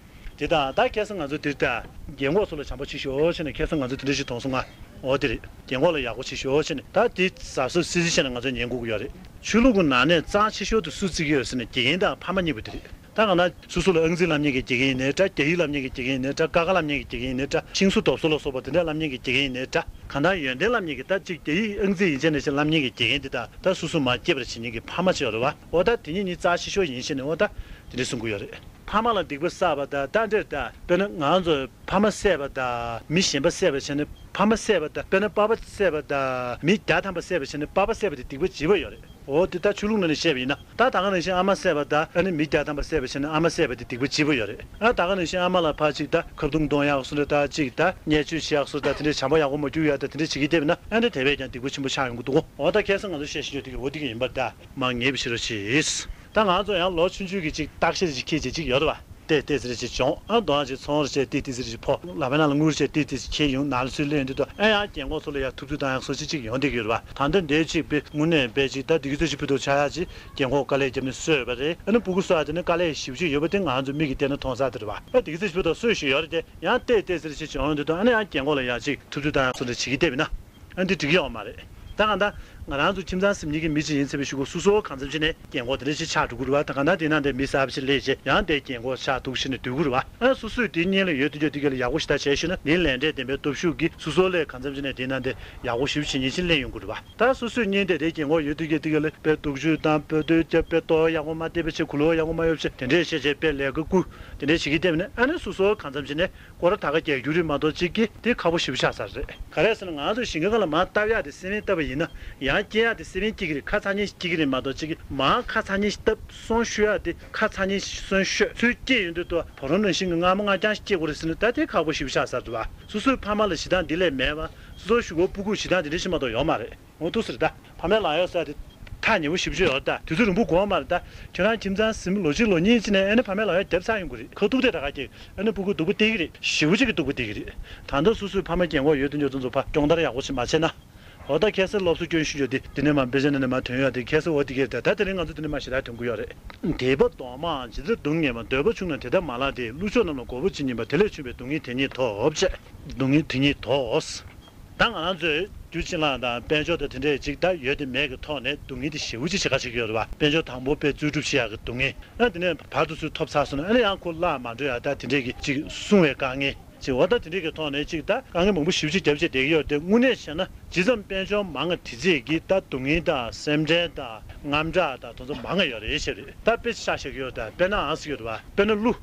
དེ་དང་ད་ཁ་སང་ང་ཚོ་འདིར་ད་རྒན་གོག་ཚོ་ལ་བྱམས་པོ་བྱེད་ཤོག་བྱས་ནས་ཁ་སང་ང་ཚོ་དེ་འདྲ་ཞིག་མཐོང་སོང་ང་། འོ་དེ་རེད། རྒན་གོག་ལ་ཡག་པོ་བྱེད་ཤོག་བྱས་ནས་ད་དེ་གཟབ་གཟབ་སིལ་སིལ་བྱས་ནས་ང་ཚོ་ཉན་དགོས་ཀྱི་ཡོད་རེད། ཆོས་ལུགས་ཀྱི་ནང་ནས་གཙང་ཆེ་ཤོས་དེ་སུ་བརྩི་གི་ཡོད་ཟེར་ན་དགེ་རྒན་དང་ཕ་མ་གཉིས་པོ་དེ་རེད། ད་གང་ལྟར་སོ་སོ་ལ་ཨང་རྩིས་བསླབ་མཁན་གྱི་དགེ་རྒན་ཡིན་ནའི་འདྲ། རྒྱ་ཡིག་བསླབ་མཁན་གྱི་དགེ་རྒན་ཡིན་ནའི་འདྲ། ཀ་ཁ་བསླབ་མཁན་གྱི་དགེ་རྒན་ཡིན་ནའི་འདྲ། ཤིང་བཟོ་རྡོ་བཟོ་ལ་སོགས་པ་དེ་འདྲ་བསླབ་མཁན་གྱི་དགེ་རྒན་ཡིན་ནའི་འདྲ། གང་ལྟར་ཡོན་ཏན་བསླབ་མཁན་གྱི་ད་ཅིག་རྒྱ་ཡིག་ཨང་རྩིས་ཡིན་ཆ་ནས་ཅིག་བསླབ་མཁན་གྱི་དགེ་རྒན་འདི་དང་ད་སོ་སོ་མར་སྐྱེས་པར་བྱེད་མཁན་གྱི་ཕ་མ་ཅིག་ཡོད་རེད་བ། འོ་ད་དེ་གཉིས་གཉིས་རྩ་ཆེ་ཤོས་ཡིན་ཞེས་ནས་འོ་ད་དེ་འདྲ་གསུང་གི་ཡོད་རེད། ཕ་མ་ལ་སྡིག་པ་བསགས་པ་དང་ད་འདྲེར་ད་དཔེར་ན་ང་ཚོ་ཕ་མ་བསད་པ་དང་མི་གཞན་པ་བསད་པ་བྱས་ནས་ ཕ་མ་བསད་པ་དང་། དཔེར་ན་པ་ཕ་བསད་པ་དང་མི་བརྒྱ་ཐམ་པ་བསད་པ་བྱས་ནས་པ་ཕ་བསད་པ་དེ་སྡིག་པ་ལྗིད་པོ་ཡོད་རེད། འོ་དེ་ད་ཆོས་ལུགས་ནང་ནས་བཤད་པ་ཡིན་ན། ད་ད་ག་ནང་བཞིན་ཨ་མ་བསད་པ་དང་ཨ་ནི་མི་བརྒྱ་ཐམ་པ་བསད་པ་བྱས་ནས་ཨ་མ་བསད་པ་དེ་སྡིག་པ་ལྗིད་པོ་ཡོད་རེད། ཨ་ད་ག་ནང་བཞིན་ཨ་མ་ལ་ཕར་ཅིག་ད་ཁ་རྡུང་གཏོང་ཡག་བཟོ་འདྲ། ད་ཅིག་ད་བརྙས་བཅོས་བྱེད་ཡག་བཟོ་འདྲ། དེ་འདྲའི་བྱམས་པ་ཡག་པོ་མ་འགྱུར་ཡག་ད་དེ་འདྲ་བྱེད་ཀྱི་བསྡད་པ་ན། ཨ་ནི་དེ་བས་ཀྱང་སྡིག་པ་ཆེན་པོ་ཆགས་ཡོང་གི་འདུག་གོ། འོ་ད་ཁ་སང་ང་ཚོ་བཤད་བཞིན་ཡོད་དེ་གི་འོ་དེ་གི་ཡིན་པར་ད་མ་ངེས་པ་ཞིག་རོ་ཆེས། ད་ང་ཚོ་ཡང་ལོ་ཆུང་ཆུང་གི་ཅིག་བརྟག་ཞིབ་ཅིག་འཁྱེར་བྱས་ཅིག་ཡོད་རེད་བ། ཏེ་ཏེ་ཟེར་ཅིག་བྱུང་། ཨ་རྡོ་ཨ་ཅིག་ཚོང་རེ་བྱས་ཏེ་ཏེ་ཟེར་ཅིག་ཕོ་ལ་བའི་ནང་ལ་དངུལ་བྱས་ཏེ་ཏེ་ཅིག་ཁྱེར་ཡོང་། ནང་ལ་ཚུར་སླེབས་ཡོང་དུས་ཨ་ཡང་རྒན་གོག་ཚོ་ལ་ཡང་ཐུབ་ཚོད་བཏང་ཡག་སོ་ཅིག་ཅིག་ཡོང་བསྡད་ཀྱི་ཡོད་རེད་བ། ད་ལྟ་འདིར་ཅིག་དཔེ་དངོས་གནས་དཔེ་ཅིག་ད་བདེ་སྐྱིད་རྩེ་ཆུ་ཕུད་དུ་ཆགས་ཡག་ཅིག་རྒན་གོག་དཀའ་ལས་བརྒྱབ་ནས་གསོས་པ་རེད། ཨ་ནི་སྤུ་གུ་གསོ་ཡག་དེ་ནི་དཀའ་ལས་ཞེ་པོ་ཅིག་ཡོད་པ་དེ་ང་ཚོ་མིག་གིས་བལྟས་ན་མཐོང་ས་དེ་རེད་བ། ཨ་བདེ་སྐྱིད་རྩེ་ཆུ་ཕུད་དུ་གསོས་ཤིག་ཡོད་རེད་དེ། ཡང་ཏེ་ཏེ་ཟེར་ཅིག་བྱུང་ཡོང་དུས་ད་ཨ་ནི་ཡང་རྒན་གོག་ལ་ཡང་ཅིག་ཐུབ་ཚོད་བཏང་ཡག་སོ་འདྲ་བྱེད་ཀྱི་བསྡད་པ་ན། ཨ་འདི་འགྲིག་གི་ཡོད་མ་རེད། ད་གང་ལྟར་ང་རང་ཚོ་ཁྱིམ་ཚང་ཟེར་མཁན་གྱི་མི་གཅིག་ཡིན་ཚེ་བའི་གཞུག་གུ་སོ་སོ་གང་འཚམ་ཅིག་ནས་རྒན་གོག་དེ་འདྲ་ཞིག་ཆགས་འགྲོ་གི་རེད་བ། ད་གང་ལྟར་དེ་ནང་དེ་མི་གསར་པ་ཞིག་སླེབས་རྗེས་ཡང་དེ་རྒན་གོག་ཆགས་འདུག་ཞེས་ནས་སྡོད་ཀྱི་རེད་བ། ཨ་སོ་སོས་དེ་གཉེན་ལ་ཡོད་དུས་ཀྱང་དེ་ག་ལ་ཡག་པོ་ཞེ་དྲག་བྱས་ཤེས་ན། འདིའི་ལས་འབྲས་བདེན་པའི་སྟོབས་ཤུགས་ཀྱིས་སོ་སོ་ལས་གང་འཚམ་ཅིག་ནས་དེ་ནང་དེ་ཡག་པོ་ཞེ་པོ་ཅིག་བྱེད་མཁན་ཞིག་སླེབས་ཡོང་གི་རེད་བ། ད་སོ་སོས་གཉེན་དེ་དེ་རྒན་གོག་ཡོད་དུས་ཀྱང་དེ་ག་ལ་དཔེ་སྡུག་ཆུ་དང་དཔེ་དོད་རྒྱབ། དཔེ་ལྟོ་ཡག་པོ་མ་བསྟེན་པ་བྱས། གོས་ལོག་ཡག་པོ་མ་གཡོགས་བྱས། དེ་འདྲས་བྱས་བྱས་དཔེ་ལས་ཀ་བསྐུར། དེ་འདྲས་བྱེད་ཀྱི་བསྡད་པ་ན་ཨ་ནི་སོ་སོ་གང་འཚམ་ཅིག་ནས། སྐོར་ར་ད་ག་རྒྱག་རྒྱུ་རེད་མ་གཏོགས་གཅིག་གིས་དེ་ཁག་པོ་ཞེ་པོ་ཆགས་ཚར་རེད། ག་རེ་ཟེར་ན་ང་ཚོ་ཞིང་ཁ་ཁ་ལ་མར་བཏབ་ཡག་དེ་སེ་བན་བཏབ་པ་ཡིན་ན། ཡང་སྐྱེ་ཡག་དེ་སེ་བན་སྐྱེ་གི་རེད། ཁ་ཚ་ཉེ་ཞིག་སྐྱེ་གི་རེད་མ་གཏོགས་གཅིག་གིས་མར་ཁ་ཚ་ཉེ་ཞིག་བཏབ་སོང་ཤོག་ཡག་དེ་ཁ་ཚ་ཉེ་ཞིག་སོང་ཤོག་ཚུར་སྐྱེ་ཡོང་དུས་ད་བ་རོ་ནང་བཞིན་གྱི་མངར་མོ་མངར་རྐྱང་ཞིག་སྐྱེ་དགོས་རེད་ཟེར་ན་ད་དེ་ཁག་པོ་ཞེ་པོ་ཆགས་ཚར་འདུག་བ། སོ་སོའི་ཕ་མ་ལ་ཞེ་སྡང་འདི་ལས་མེད་པ། སོ་སོའི་གཞུག་གུ་སྤུ་གུར་ཞེ་སྡང་འདི་འདྲ་ཞིག་མ་གཏོགས་ཡོད་མ་རེད། འོ་འདུག་ཟེར་ད། ཕ་མའི་ལག་གཡོག་ཟེར་དེ་ཐག་ཉེ་པོ་ཞེ་པོ་ཅིག་ཡོད་རེད་ད། དུས་ཚོད་རིང་པོ་འགོར་མ་རེད་ད། ཁྱོད་རང་ཁྱིམ་ཚང་ཟིན། ལོ་གཅིག་ལོ་གཉིས་ཅིག་ནས་ཨ་ནི་ཕ་མའི་ལག་གཡོག་བརྒྱབ་ཚར་ཡོང་གི་རེད། ཁ་ཐུག་དེ་ད་ག་ཀྱེ། ཨ་ནི་སྤུ་གུ་སྡུག་པོ་སྟེར་གི་རེད། ཞེ་པོ་ཅིག་གི་སྡུག་པོ་སྟེར་གི་རེད། ད་ལྟ་སོ་སོའི་ཕ་མ་རྒན་གོག་ཡོད་དུས་ཡོད་དུས་ཚོ་ཕར་སྐྱོང་བརྡར་ཡག་པོ་ཞིག་མ་བྱས་ན། འོ་ད་ཁ་སང་སློབ་གསོ་སྐྱོན་ཞུ་རྒྱུ་དེ་འདི་ནས་མར་དཔེ་ཆ་ནང་ནས་མར་ཐོན་ཡོད་དེ། ཁ་སང་འོ་དེ་གས་རེད་ད། ད་དེ་རིང་ང་ཚོ་འདི་ནས་མར་ཞེ་དྲག་ཐོན་གི་ཡོད་རེད། འདོད་པ་ལྡོག་མ་ཇི་ལྟར་སྡུག་བསྔལ་བ། འདོད་པ་ཆུང་ན་དེ་ལྟར་མ་ལགས་ཏེ། བསླུ་ཕྱོགས་རྣམས་ལ་མགོ་བོ་ཅིས་ཉན་པ། དེ་ལས་བྱུང་བའི་སྡུག་བསྔལ་དེ་ཉིད་ཐོབ་ཅེས། སྡུག་བསྔལ་དེ་ཉིད་ཐོབ། ད་ང་རང་ཚོས་རྒྱུ་ཅིན་ལག་དང་དཔལ་འབྱོར་དང་དེ་འདྲས་ཅིག་ད་ཡོད་དེ་མེད་ཀྱི་ཐོག་ནས་སྡུག་བསྔལ་དེ་ཞེ་པོ་ཅིག་བྱེད་ཁ་བྱེད་ཀྱི་ཡོད་རེད་བ། དཔལ་འབྱོར་དང་པོ་དཔེ་རྩོལ་སྒྲུབ་བྱེད་ཡག་གི་སྡུག་བསྔལ། ཨ་དེ་ནས་བར་དུ་ཚུར་ཐོབ་ཚར་སོང་ན་ཨ་ནི་ཡང་ཁོ་བརླག་མ་འགྲོ་ཡག་ད་དེ་འདྲས་ཀྱི་ཅིག་སྲུང་བའི་དཀའ་ངལ་ཅིག་འོ་ད་དེ་འདྲས་ཀྱི་ཐོག་ནས་ཅིག་ད་དཀའ་ངལ་མང་པོ་ཞེ་པོ་ཅིག་རྒྱབ་བྱས་བསྡད་ཀྱི་ཡོད་རེད་དེ། དངོས་གནས་བཤད་ན་ཇི་ཙམ་དཔལ་འབྱོར་མང་བ་དེ་ཙམ་གྱིས་ད་སྡུག་བསྔལ་དང་སེམས་ཁྲལ་དང་དངངས་སྐྲག་དང་དེ་ཚོ་མང་བ་ཡོད་རེད་ཤེས་རེད། ད་དཔེ་ཆ་བཞག་གི་ཡོད་རེད་ད། དཔེར་ན་ཨང་ཟེར་གྱི་ཡོད་རེད་བ། དཔེར་ན་གླུ།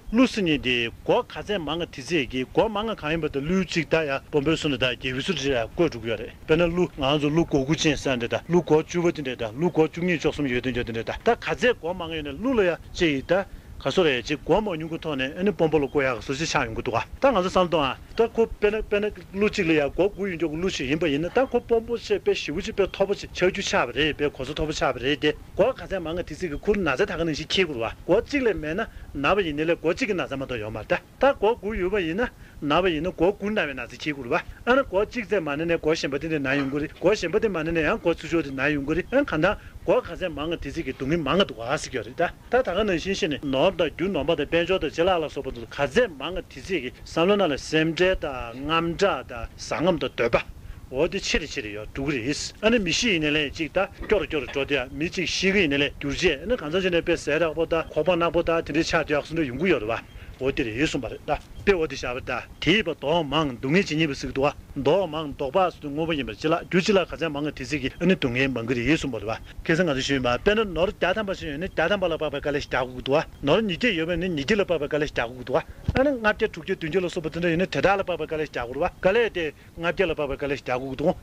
གླུ་ཟེར་མཁན་དེ་སྒོར་ག་ཚད་མང་ང་དེ་ཚད་ཀྱི། སྒོར་མང་ང་གང་ཡིན་པ་དེ་གླུ་གཅིག་ད་ཡ་སྤོམ་པོའི་སུ་ནས་ད་རྒྱལ་པོའི་སུ་འདྲ་ཡ་བཀོད་འགྲོ་གི་ཡོད་རེད། དཔེར་ན་གླུ་ང་ཚོ་གླུ་སྒོར་དགུ་ཅན་ཟེར་འདྲ་ད། གླུ་སྒོར་བཅུ་པ་དེ་འདྲ་ད། གླུ་སྒོར་བཅུ་གཉིས་བཅུ་གསུམ་ཡོད་དེ་འདྲ་དེ་འདྲ་ད། ད་ག་ཚད་སྒོར་མང་ང་ཡོད་ན་གླུ་ལ་ཡ་ཅི་ཡི་ད་ག་སོ་རེད་ཅིག་སྒོར་མང་ཉུང་གི་ཐོག་ནས་ཨ་ནི་སྤོམ་པ་ལ་བཀོད་ཡག་ག་སོ་ཅིག་ཆགས་ཡོང་གི་འདུག་ག་ད་ང་ཚོ་བསམ་བློ་གཏོང་ཨ། ད་ཁོ་དཔེར་ན་དཔེར་ན་གླུ་གཅིག་ལ་ཡ་སྒོར་དགུ་ཡོད་མཁན་གྱི་གླུ་ཞིག་ཡིན་པ་ཡིན་ན། ད་ཁོ་སྤོམ་པོ་ཆེ་དཔེ་ཞེ་པོ་ཅིག་དཔེ་མཐོ་པོ་ཅིག་ཆགས་རྒྱུ་ཆགས་པ་རེད། དཔེ་གོ་ས་མཐོ་པོ་ཆགས་པ་རེད་དེ། སྒོར་ག་ཚད་མང་ང་དེ་ཚད་ཀྱི་ཁོ་ན་ཚ་ད་ག་ནང་བཞིན་འཁྱེར་དགོས་རེད་བ། སྒོར་གཅིག་ལས་མེད་ན་ན་བ་ཡིན་ནའི་ལས་སྒོར་གཅིག་གི་ན་ཚ་མ་གཏོགས་ཡོད་མ་རེད་ད། ད་སྒོར་དགུ་ཡོད་པ་ཡིན་ན་ན་བ་ཡིན་ན་སྒོར་དགུ་ན་བའི་ན་ཚ་འཁྱེར་དགོས་རེད་བ། ཨ་ན་སྒོར་གཅིག་ཙམ་མ་ན་ནའི་སྒོར་གཞན་པ་དེ་འདྲ་ན་ཡོང་གི་རེད། སྒོར་གཞན་པ་དེ་མ་ན་ནའི་ཡང་སྒོར་ཚུར་ཕྱོགས་དེ་ན་ཡོང་གི་རེད། ཨ་གང་ལྟར་སྒོར་ག་ཚད་མང་ང་དེ་ཚད་ཀྱི་སྡུག་བསྔལ་མང་ང་འདུག་ག་ཟེར་གྱི་ཡོད་རེད་ད། ད་ད་ག་ནང་བཞིན་བཤད་ནས་ནོར་དང་རྒྱུ་ནོར་མ་དང་དཔལ་འབྱོར་དང་བྱིན་རླབས་ལ་སོགས་པ་དེ་ཚོ་ག་ཚད་མང་ང་དེ་ཚད་ཀྱི་བསམ་བློ་ནང་ལ་སེམས་ཁྲལ་དང་དངངས་སྐྲག་དང་ཟ་རྔམ་དང་འདོད་པ། འོ་དེ་ཆེ་རུ་ཆེ་རུ་ཡར་འགྲོ་གི་རེད། ཨ་ནི་མི་གཤིས་ཡིན་ནའི་ལས་ཅིག་ད་སྐྱོ་རུ་སྐྱོ་རུ་འགྲོ་དེ་ཡ། མི་གཅིག་ཤི་གི་ཡིན་ནའི་ལས་འགྱུར་བྱས་ཨ་ནི་གང་ཚང་བྱས་ནས་དཔེ་ཟས་རགས་པོ་ད་ཁོག་པ་ནག་པོ་ད་དེ་འདྲའི་ཆགས་དེ་ཡག་སོ་འདྲ་ཡོང་གི་ཡོད་རེད་བ། འོ་དེ་རེད་གསུངས་པ་རེད་ད། དཔེ་འོ་དེ་བཞག་པ་ད། དེ་ཡིས་པ་མདོག་མང་སྡུག་བསྔལ་ཇི་སྙེད་པ་ཟེར་གི་འདུག་བ། མདོག་མང་མདོག་དཔག་ཟེར་དུས་དངོས་པོ་ཡིན་པར་ཅི་ལགས། རྒྱུ་ཅི་ལ་ག་ཚད་མང་ང་དེ་ཚད་ཀྱི་ཨ་ནི་སྡུག་བསྔལ་མང་གི་རེད་གསུངས་པ་རེད་བ། ཁ་སང་ང་ཚོ་ཞུས་ཡིན་པ། དཔེར་ན་ནོར་བརྒྱ་ཐམ་པ་ཞིག་ཡོད་ན་བརྒྱ་ཐམ་པ་ལ་དཔག་པའི་དཀའ་ལས་ཤིག་རྒྱག་དགོས་ཀྱི་འདུག་བ། ནོར་ཉིས་བརྒྱ་ཡོད་པ་ཡིན་ན་ཉིས་བརྒྱ་ལ་དཔག་པའི་དཀའ་ལས་ཤིག་རྒྱག་དགོས་ཀྱི་འདུག་བ། ཨ་ནི་ལྔ་བརྒྱ་དྲུག་བརྒྱ་བདུན་བརྒྱ་ལ་སོགས་པ་དེ་འདྲ་ཡོད་ན་དེ་དག་ལ་དཔག་པའི་དཀའ་ལས་ཤིག་རྒྱག་དགོས་རེད་བ། དཀའ་ལས་དེ་ལྔ་བརྒྱ་ལ་དཔག་པའི་དཀའ་ལས་ཤིག་རྒྱག་དགོས་ཀྱི་འདུག་གོ།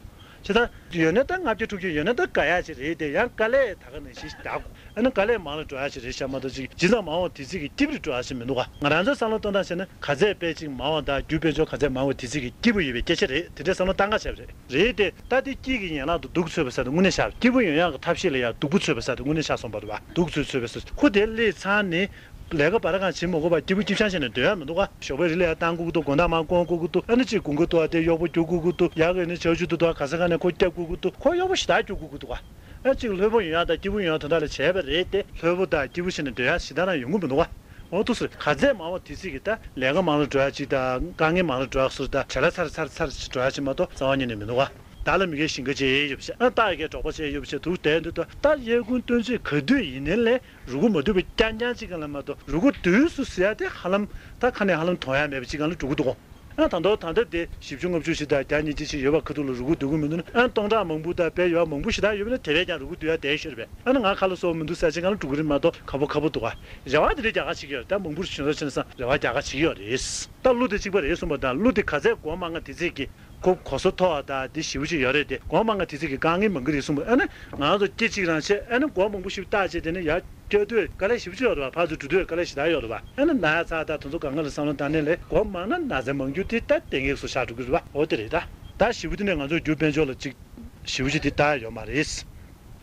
བྱས་ཙང་། ཡོད་ན་ད་ལྔ་བརྒྱ་དྲུག་བརྒྱ་ཡོད་ན་ད་དཀའ་ཡག་ཅིག་རེད་དེ། ཡང་དཀའ་ལས་ད་ག་ནང་བཞིན་ཞིག་རྒྱག་དགོས། ཨ་ནི་དཀའ་ལས་མང་ལ་འགྲོ་ཡག་ཅིག་རེད་ཤག་མ་གཏོགས་ཅིག་ཇི་ཙམ་མང་བ་དེ་ཚིག་གི་སྐྱིད་པོ་རེད་འགྲོ་ཡག་ཅིག་མི་འདུག་ག་ང་རང་ཚོའི་བསམ་བློ་གཏོང་སྟངས་བྱས་ན་ག་ཚད་དཔེ་ཅིག་མང་བ་དང་རྒྱུ་དཔལ་འབྱོར་ག་ཚད་མང་བ་དེ་ཚིག་གི་སྐྱིད་པོ་ཡོད་པའི་སྐད་ཆ་རེད། དེ་འདྲའི་བསམ་བློ་གཏང་ག་བྱས་པ་རེད། རེད་དེ། ད་དེ་སྐྱིད་ཀྱི་ཡན་ལག་ཏུ་སྡུག་འཚོས་པའི་ས་དེ་དངོས་གནས་ཤར། སྐྱིད་པོ་ཡོང་ཡག་གི་ཐབས་ཤེས་ལ་ཡང་སྡུག་པོ་འཚོས་པའི་ས་དེ་དངོས་གནས་ཤར་སོང་བ་རེད་བ། སྡུག་འཚོས་འཚོས་པའི་ས་ཁོ་དེ་སླེབས་ཚར་ནས། ལས་ཀ་བར་གང་བྱེད་མ་དགོས་པར་སྐྱིད་པོ་སྐྱིད་ཤང་བྱས་ནས་སྡོད་ཡག་མི་འདུག་ག་ཞོགས་པའི་རི་ལ་ཡར་བཏང་དགོས་ཀྱི་འདུག་དགོང་དག་མར་སྐོང་དགོས་ཀྱི་འདུག་ཨ་ནི་གཅིག་དགུན་ཁ་ཐུག་པ་དེ་གཡོག་པོ་རྒྱུག་དགོས་ཀྱི་འདུག་ཡར་གི་ནི་ཆར་ཆུ་དུ་འདུག་ག་ས་ག་ནས་ཁོ་སྐྱབས་དགོས་ཀྱི་འདུག་ཁོ་གཡོག་པོ་ཞེ་དྲག་རྒྱུག་དགོས་ཀྱི་འདུག་ག་ཨ་གཅིག་ལྷོད་པོ་ཡོང་ཡག་དང་སྐྱིད་པོ་ཡོང་ཡག་དོན་དག་ལ་བྱས་པ་རེད་དེ། ལྷོད་པོ་དང་སྐྱིད་པོ་བྱས་ནས་སྡོད་ཡག་ཞེ་དྲག་རང་ཡོང་གི་མི་འདུག་ག་འོ་འདུག་ཟེར། ག་ཚད་མང་བ་དེ་ཚིག་གི་ད་ལས་ཀ་མང་ལ་འགྲོ་ཡག་ཅིག་དང་དཀའ་ངལ་མང་ལ་འགྲོ་ཡག་ཟེར་ད་བྱ་ལ་ཚར་ཚར་ཚར་ཞིག་འགྲོ་ཡག་ཅིག་མ་གཏོགས་རྩ་བ་ཉིད་ནས་མི་འདུག་ག་བདག་ལ་མི་དགེ་ཞིང་ཁ་ཅན་ཡོད་པ་ཞིག་ཨ་སྟག་གི་གྲོགས་པོ་ཅན་ཡོད་པ་ཞིག་དུ་བསྡད་འདུག་ད་ད་གཡས་ཁུང་སྟོན་ཚིག་ག་དུས་ཡིན་ནའི་ལས། རུ་གུ་མ་འདུག་པའི་རྐྱང་རྐྱང་གཅིག་ག་ལ་མ་གཏོགས་རུ་གུ་དུས་སུ་ཟེར་ཡ་དེ་ཧ་ལམ་ད་ཁ་ནས་ཧ་ལམ་མཐོང་ཡ་མེད་པ་གཅིག་ག་ལ་འགྲོ་གི་འདུག་གོ། ཨ་ད་མདོར་ད་ལྟ་དེ་བཞི་བཅུ་ལྔ་བཅུ་ཞིག་དང་བརྒྱ་ཉིས་བརྒྱ་ཞིག་ཡོད་པ་ཁ་ཐུག་ལ་རུ་གུ་སྡོད་གི་མི་འདུག་ན། ཨ་སྟོང་ཕྲག་མང་པོ་དང་དཔེ་ཡོད་མང་པོ་ཞིག་ད་ཡོད་པ་ན་དེ་བས་ཀྱང་རུ་གུ་སྡོད་ཡ་དེ་ཤོར་བས། ཨ་ན་ང་ཁ་ལ་སོགས་མི་འདུག་ས་གཅིག་ག་ལ་འགྲོ་གི་རེད་མ་གཏོགས་ཁ་པོ་ཁ་པོ་འདུག་ག་རེ་བ་དེ་འདྲ་རྒྱག་ག་བྱེད་ཀྱི་ཡོད་རེད། ད་མང་པོ་ཞིག་བྱུང་ས་ཕྱིན་ས་རེ་བ་རྒྱག་ག་བྱེད་ཀྱི་ཡོད་རེད། ད་གླུ་དེ་གཅིག་པ་རེད་གསུངས་པ་དང་གླུ་དེ་ག་ཚད་སྒོར་མང་ང་དེ་ཚད་ཀྱི། ཁོ་གོ་ས་མཐོ་བ་དང་དེ་ཞེ་པོ་ཅིག་ཡོད་རེད་དེ། སྒོ་མང་ང་དེ་ཚིག་གི་དཀའ་ངལ་མང་གི་རེད་གསུངས་པ། ཨ་ནི་ང་ཚོ་སྐད་ཅིག་རང་བྱས། ཨ་ནི་སྒོ་མང་པོ་ཞིག་བཏགས་བྱས། དེ་ནི་ཡར་སྐྱོད་དུས་དཀའ་ལས་ཞེ་པོ་ཅིག་ཡོད་རེད་བ། ཕར་ཚུར་འགྲོ་དུས་དཀའ་ལས་ཞེ་དྲག་ཡོད་རེད་བ། ཨ་ནི་ན་ཡ་ཚ་དང་དེ་ཚོ་གང་ག་ལ་བསམ་བློ་བཏང་ནས་ལས། སྒོ་མང་ན་ན་ཚ་མང་རྒྱུ་དེ་ད་ལྟས་ངན་སུ་ཆགས་འགྲོ་གི་རེད་བ། འོ་དེ་རེད་ད། ད་ཞེ་པོ་དེ་ནས་ང་ཚོ་རྒྱུ་དཔལ་འབྱོར་ལ་ཅིག་ཞེ་པོ་ཅིག་དེ་བལྟ་ཡ་ཡོད་མ་རེད།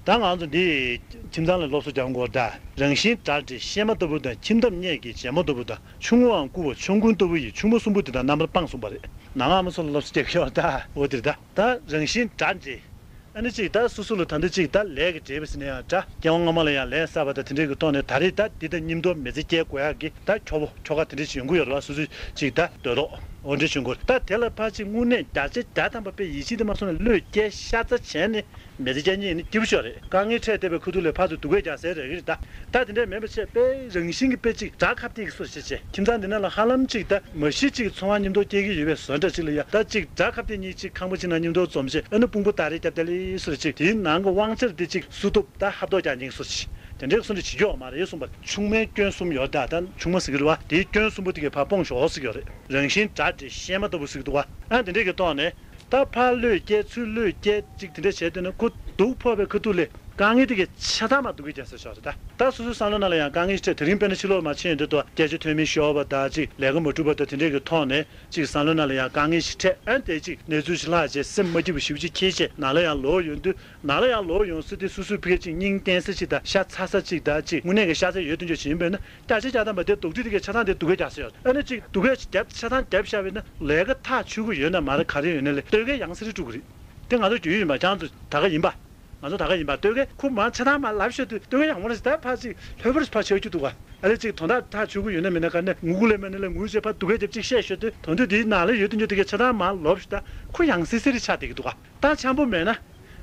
ད་ང་ཚོ་འདི་ཁྱིམ་ཚང་ལ་སློབ་གསོ་རྒྱག་དགོས་ད། རང་བཞིན་དགྲ་འདྲེ་གཤེད་མ་ལྟ་བུ་དང་། ཁྱིམ་ཐབ་གཉེན་གྱི་བྱད་མོ་ལྟ་བུ་དང་། ཆུང་ངུའམ་སྐུ་བོ་ཆོམ་རྐུན་ལྟ་བུ་ཡི། ཆུང་མ་གསུམ་པོ་དེ་དག་རྣམ་པར་སྤངས་གསུངས་པ་རེད། ནང་ཨ་མ་ཚོ་ལ་སློབ་གསོ་རྒྱག་གི་ཡོད་ད། འོ་དེ་རེད་ད། ད་རང་བཞིན་དགྲ་འདྲེ། ཨ་ནི་ཅིག་ད་སོ་སོ་ལ་ད་འདི་ཅིག་ད་ལས་ཀྱི་འབྲས་བུ་ཟེར་ན་ཡང་འདྲ། སྐྱེ་བ་སྔ་མ་ལ་ཡང་ལས་བསགས་པ་དང་དེ་འདྲའི་གི་ཐོག་ནས་ད་རེས་ད་འདི་དང་མཉམ་དུ་མི་ཚེ་སྐྱེལ་དགོས་ཡག་གི་ད་ཁྱོ་བོ་ཁྱོ་ག་དེ་འདྲ་ཞིག་ཡོང་གི་ཡོད་རེད་བ། སོ་སོ་ཅིག་ད་འདོད་རོགས་འོ་འདྲ་བྱུང་གི་རེད། ད་དེ་ལ་ཕར་ཅིག་དངོས་གནས་བརྒྱ་ཆ་བརྒྱ་ཐམ་པ་དཔེ་ཡིད་ཆེས་དེ་མ་སོང་ནས་བློས་བཀལ་ཤ་ཚ་བྱས་ནས་མི་ཚེ་སྐྱེལ་མཁན་ཡིན་ན་སྐྱིད་པོ་ཤོར་རེད། དཀའ་ངལ་འཕྲད་བསྡད་པའི་ཁ་ཐུག་ལ་ཕར་ཚུར་སྡུག་སྐད་རྒྱག་སའི་རེ་གི་རེད་ད། ད་དེ་འདྲ་མིན་པ་བྱས་དཔེ་རང་བཞིན་གྱི་དཔེ་ཅིག་དགྲ་ཁ་གཏད་ཀྱི་བཟོ་བྱས་བྱས། ཁྱིམ་ཚང་འདི་ནང་ལ་ཧ་ལམ་ཅིག་ད་མ་གཞི་ཅིག་འཚོ་བ་མཉམ་དུ་སྐྱེལ་གྱི་ཡོད་པའི་བཟོ་འདྲ་ཅིག་ལ་ཡ། ད་ཅིག་དགྲ་ཁ་གཏད་གཉིས་ཅིག་ཁང་པ་ཅིག་ནང་མཉམ་དུ་འཛོམས་བྱས། ཨ་ནི་དཔུང་པ་ད་རེས་རྒྱབ་ད་ལི་སོར་ཅིག་དེའི་ནང་གི་དབང་ཆ་དེ་ཅིག་སུ་ཐོབ་ད་ཧབ་ཐོབ་རྒྱག་མཁན་སོར་ཅིག་དེ་འདྲའི་སོར་འདྲ་བྱེད་རྒྱུ་ཡོད་མ་རེད་གསུངས་པ། ཆུང་མའི་སྐྱོན་གསུམ་ཡོད་ད། ད་ཆུང་མ་ཟེར་གྱི་རེད་བ། དེའི་སྐྱོན་གསུམ་པོ་དེ་གས་ཕར་སྤོང་ཤོག་ཟེར་གྱི་ཡོད་རེད། རང་བཞིན་དགྲ་འདྲེ་གཤེད་མ་ལྟ་བུ་ཟེར་གྱི་འདུག་བ། ཨ་དེ་འདྲའི་གི་ཐོག་ནས། ད་ཕར་བློས་བཀལ་ཚུར་བློས་བཀལ་ཅིག་དེ་འདྲ་བྱས་དུས་ན་ཁོ་སྡུག་ཕོག་པའི་ཁ་ཐུག་ལས་དཀའ་ངལ་དེ་གས་ཆ་ཚང་མར་སྡུག་གི་རྒྱག་ས་ཤོར་རེད་ད། ད་སོ་སོའི་བསམ་བློ་ནང་ལ་ཡང་དཀའ་ངལ་ཞིག་འཕྲད། དེ་རིང་དཔེར་ན་ཕྱི་ལོགས་མར་ཕྱིན་ཡོང་དུས་ད་སྐད་ཆ་ཐོན་མི་ཤོར་བ་དང་ཅིག་ལས་ཀ་མ་འགྲུབ་པ་དང་དེ་འདྲའི་གི་ཐོག་ནས་ཅིག་བསམ་བློ་ནང་ལ་ཡང་དཀའ་ངལ་ཞིག་འཕྲད། ཨ་ནི་དེ་ཅིག་གནས་ཚུལ་ཞིག་ལྷག་བྱས་སེམས་མ་སྐྱིད་པ་ཞེ་པོ་ཅིག་འཁྱེར་བྱས་ནང་ལ་ཡང་ལོག་ཡོང་དུས། ནང་ལ་ཡང་ལོག་ཡོང་ས་དེ་སོ་སོའི་ཕ་གི་ཅིག་སྙིང་གཏིང་ས་ཅིག་དང་ཤ་ཚ་ས་ཅིག་དང་ཅིག་དངོས་གནས་ཀྱི་ཤ་ཚ་ཡོད་དོན་ཅོག་བྱེད་ཡིན་པས་ན། བརྒྱ་ཆ་བརྒྱ་ཐམ་པ་དེ་སྡུག་དུས་དེ་གའི་ཆ་ཚང་དེ་སྡུག་སྐད་རྒྱག་ས་ཡོད། ཨ་ནི་ཅིག་སྡུག་སྐད་རྒྱབ་ཆ་ཚང་རྒྱབ་བཞག་པས་ན་ལས་ཀ་ཐག་ཆོད་གི་ཡོད་ན་མ་རེད། ག་རེ་ཡོད་ན་ལས་སྡུག་སྐད་ཡང་སེ་རེ་སྤྲོད་གི་རེད། དེ་ང་ཚོ་རྒྱུས་ཡོད་མ། ཁྱེད་རང་ཚོ་ད་ག་ཡིན་པ། ང་ཚོ་ད་ག་ཡིན་པ། སྡུག་སྐད་ཁོ་མ་ཆ་ཚང་མ་ལབ་ཤོད་དུས་སྡུག་སྐད་ཡང་མ་རེད་ཟེར། ད་ཕར་ཅིག་ལྷོད་པོར་ཕར་ཆགས་རྒྱུ་འདུག་ག་ཨ་ལས་ཅིག་དོན་དག་ཐག་ཆོད་གི་ཡོད་ན་མེད་ན་ག་ནས་ངུ་གི་ལས་མེད་ན་ལས་ངུ་བྱས་ཕར་སྡུག་སྐད་རྒྱབ་ཅིག་བཤད་ཤོད་དུས་དོན་དུ་དེའི་ནང་ལ་ཡོད་དོན་ཅོག་དེ་གའི་ཆ་ཚང་མ་ལབ་ཤོད། ད་ཁོ་ཡང་སེ་སེ་རེ་ཆགས་བསྡད་ཀྱི་འདུག་ག་ད་འཆམ་པོ་མེད་ན།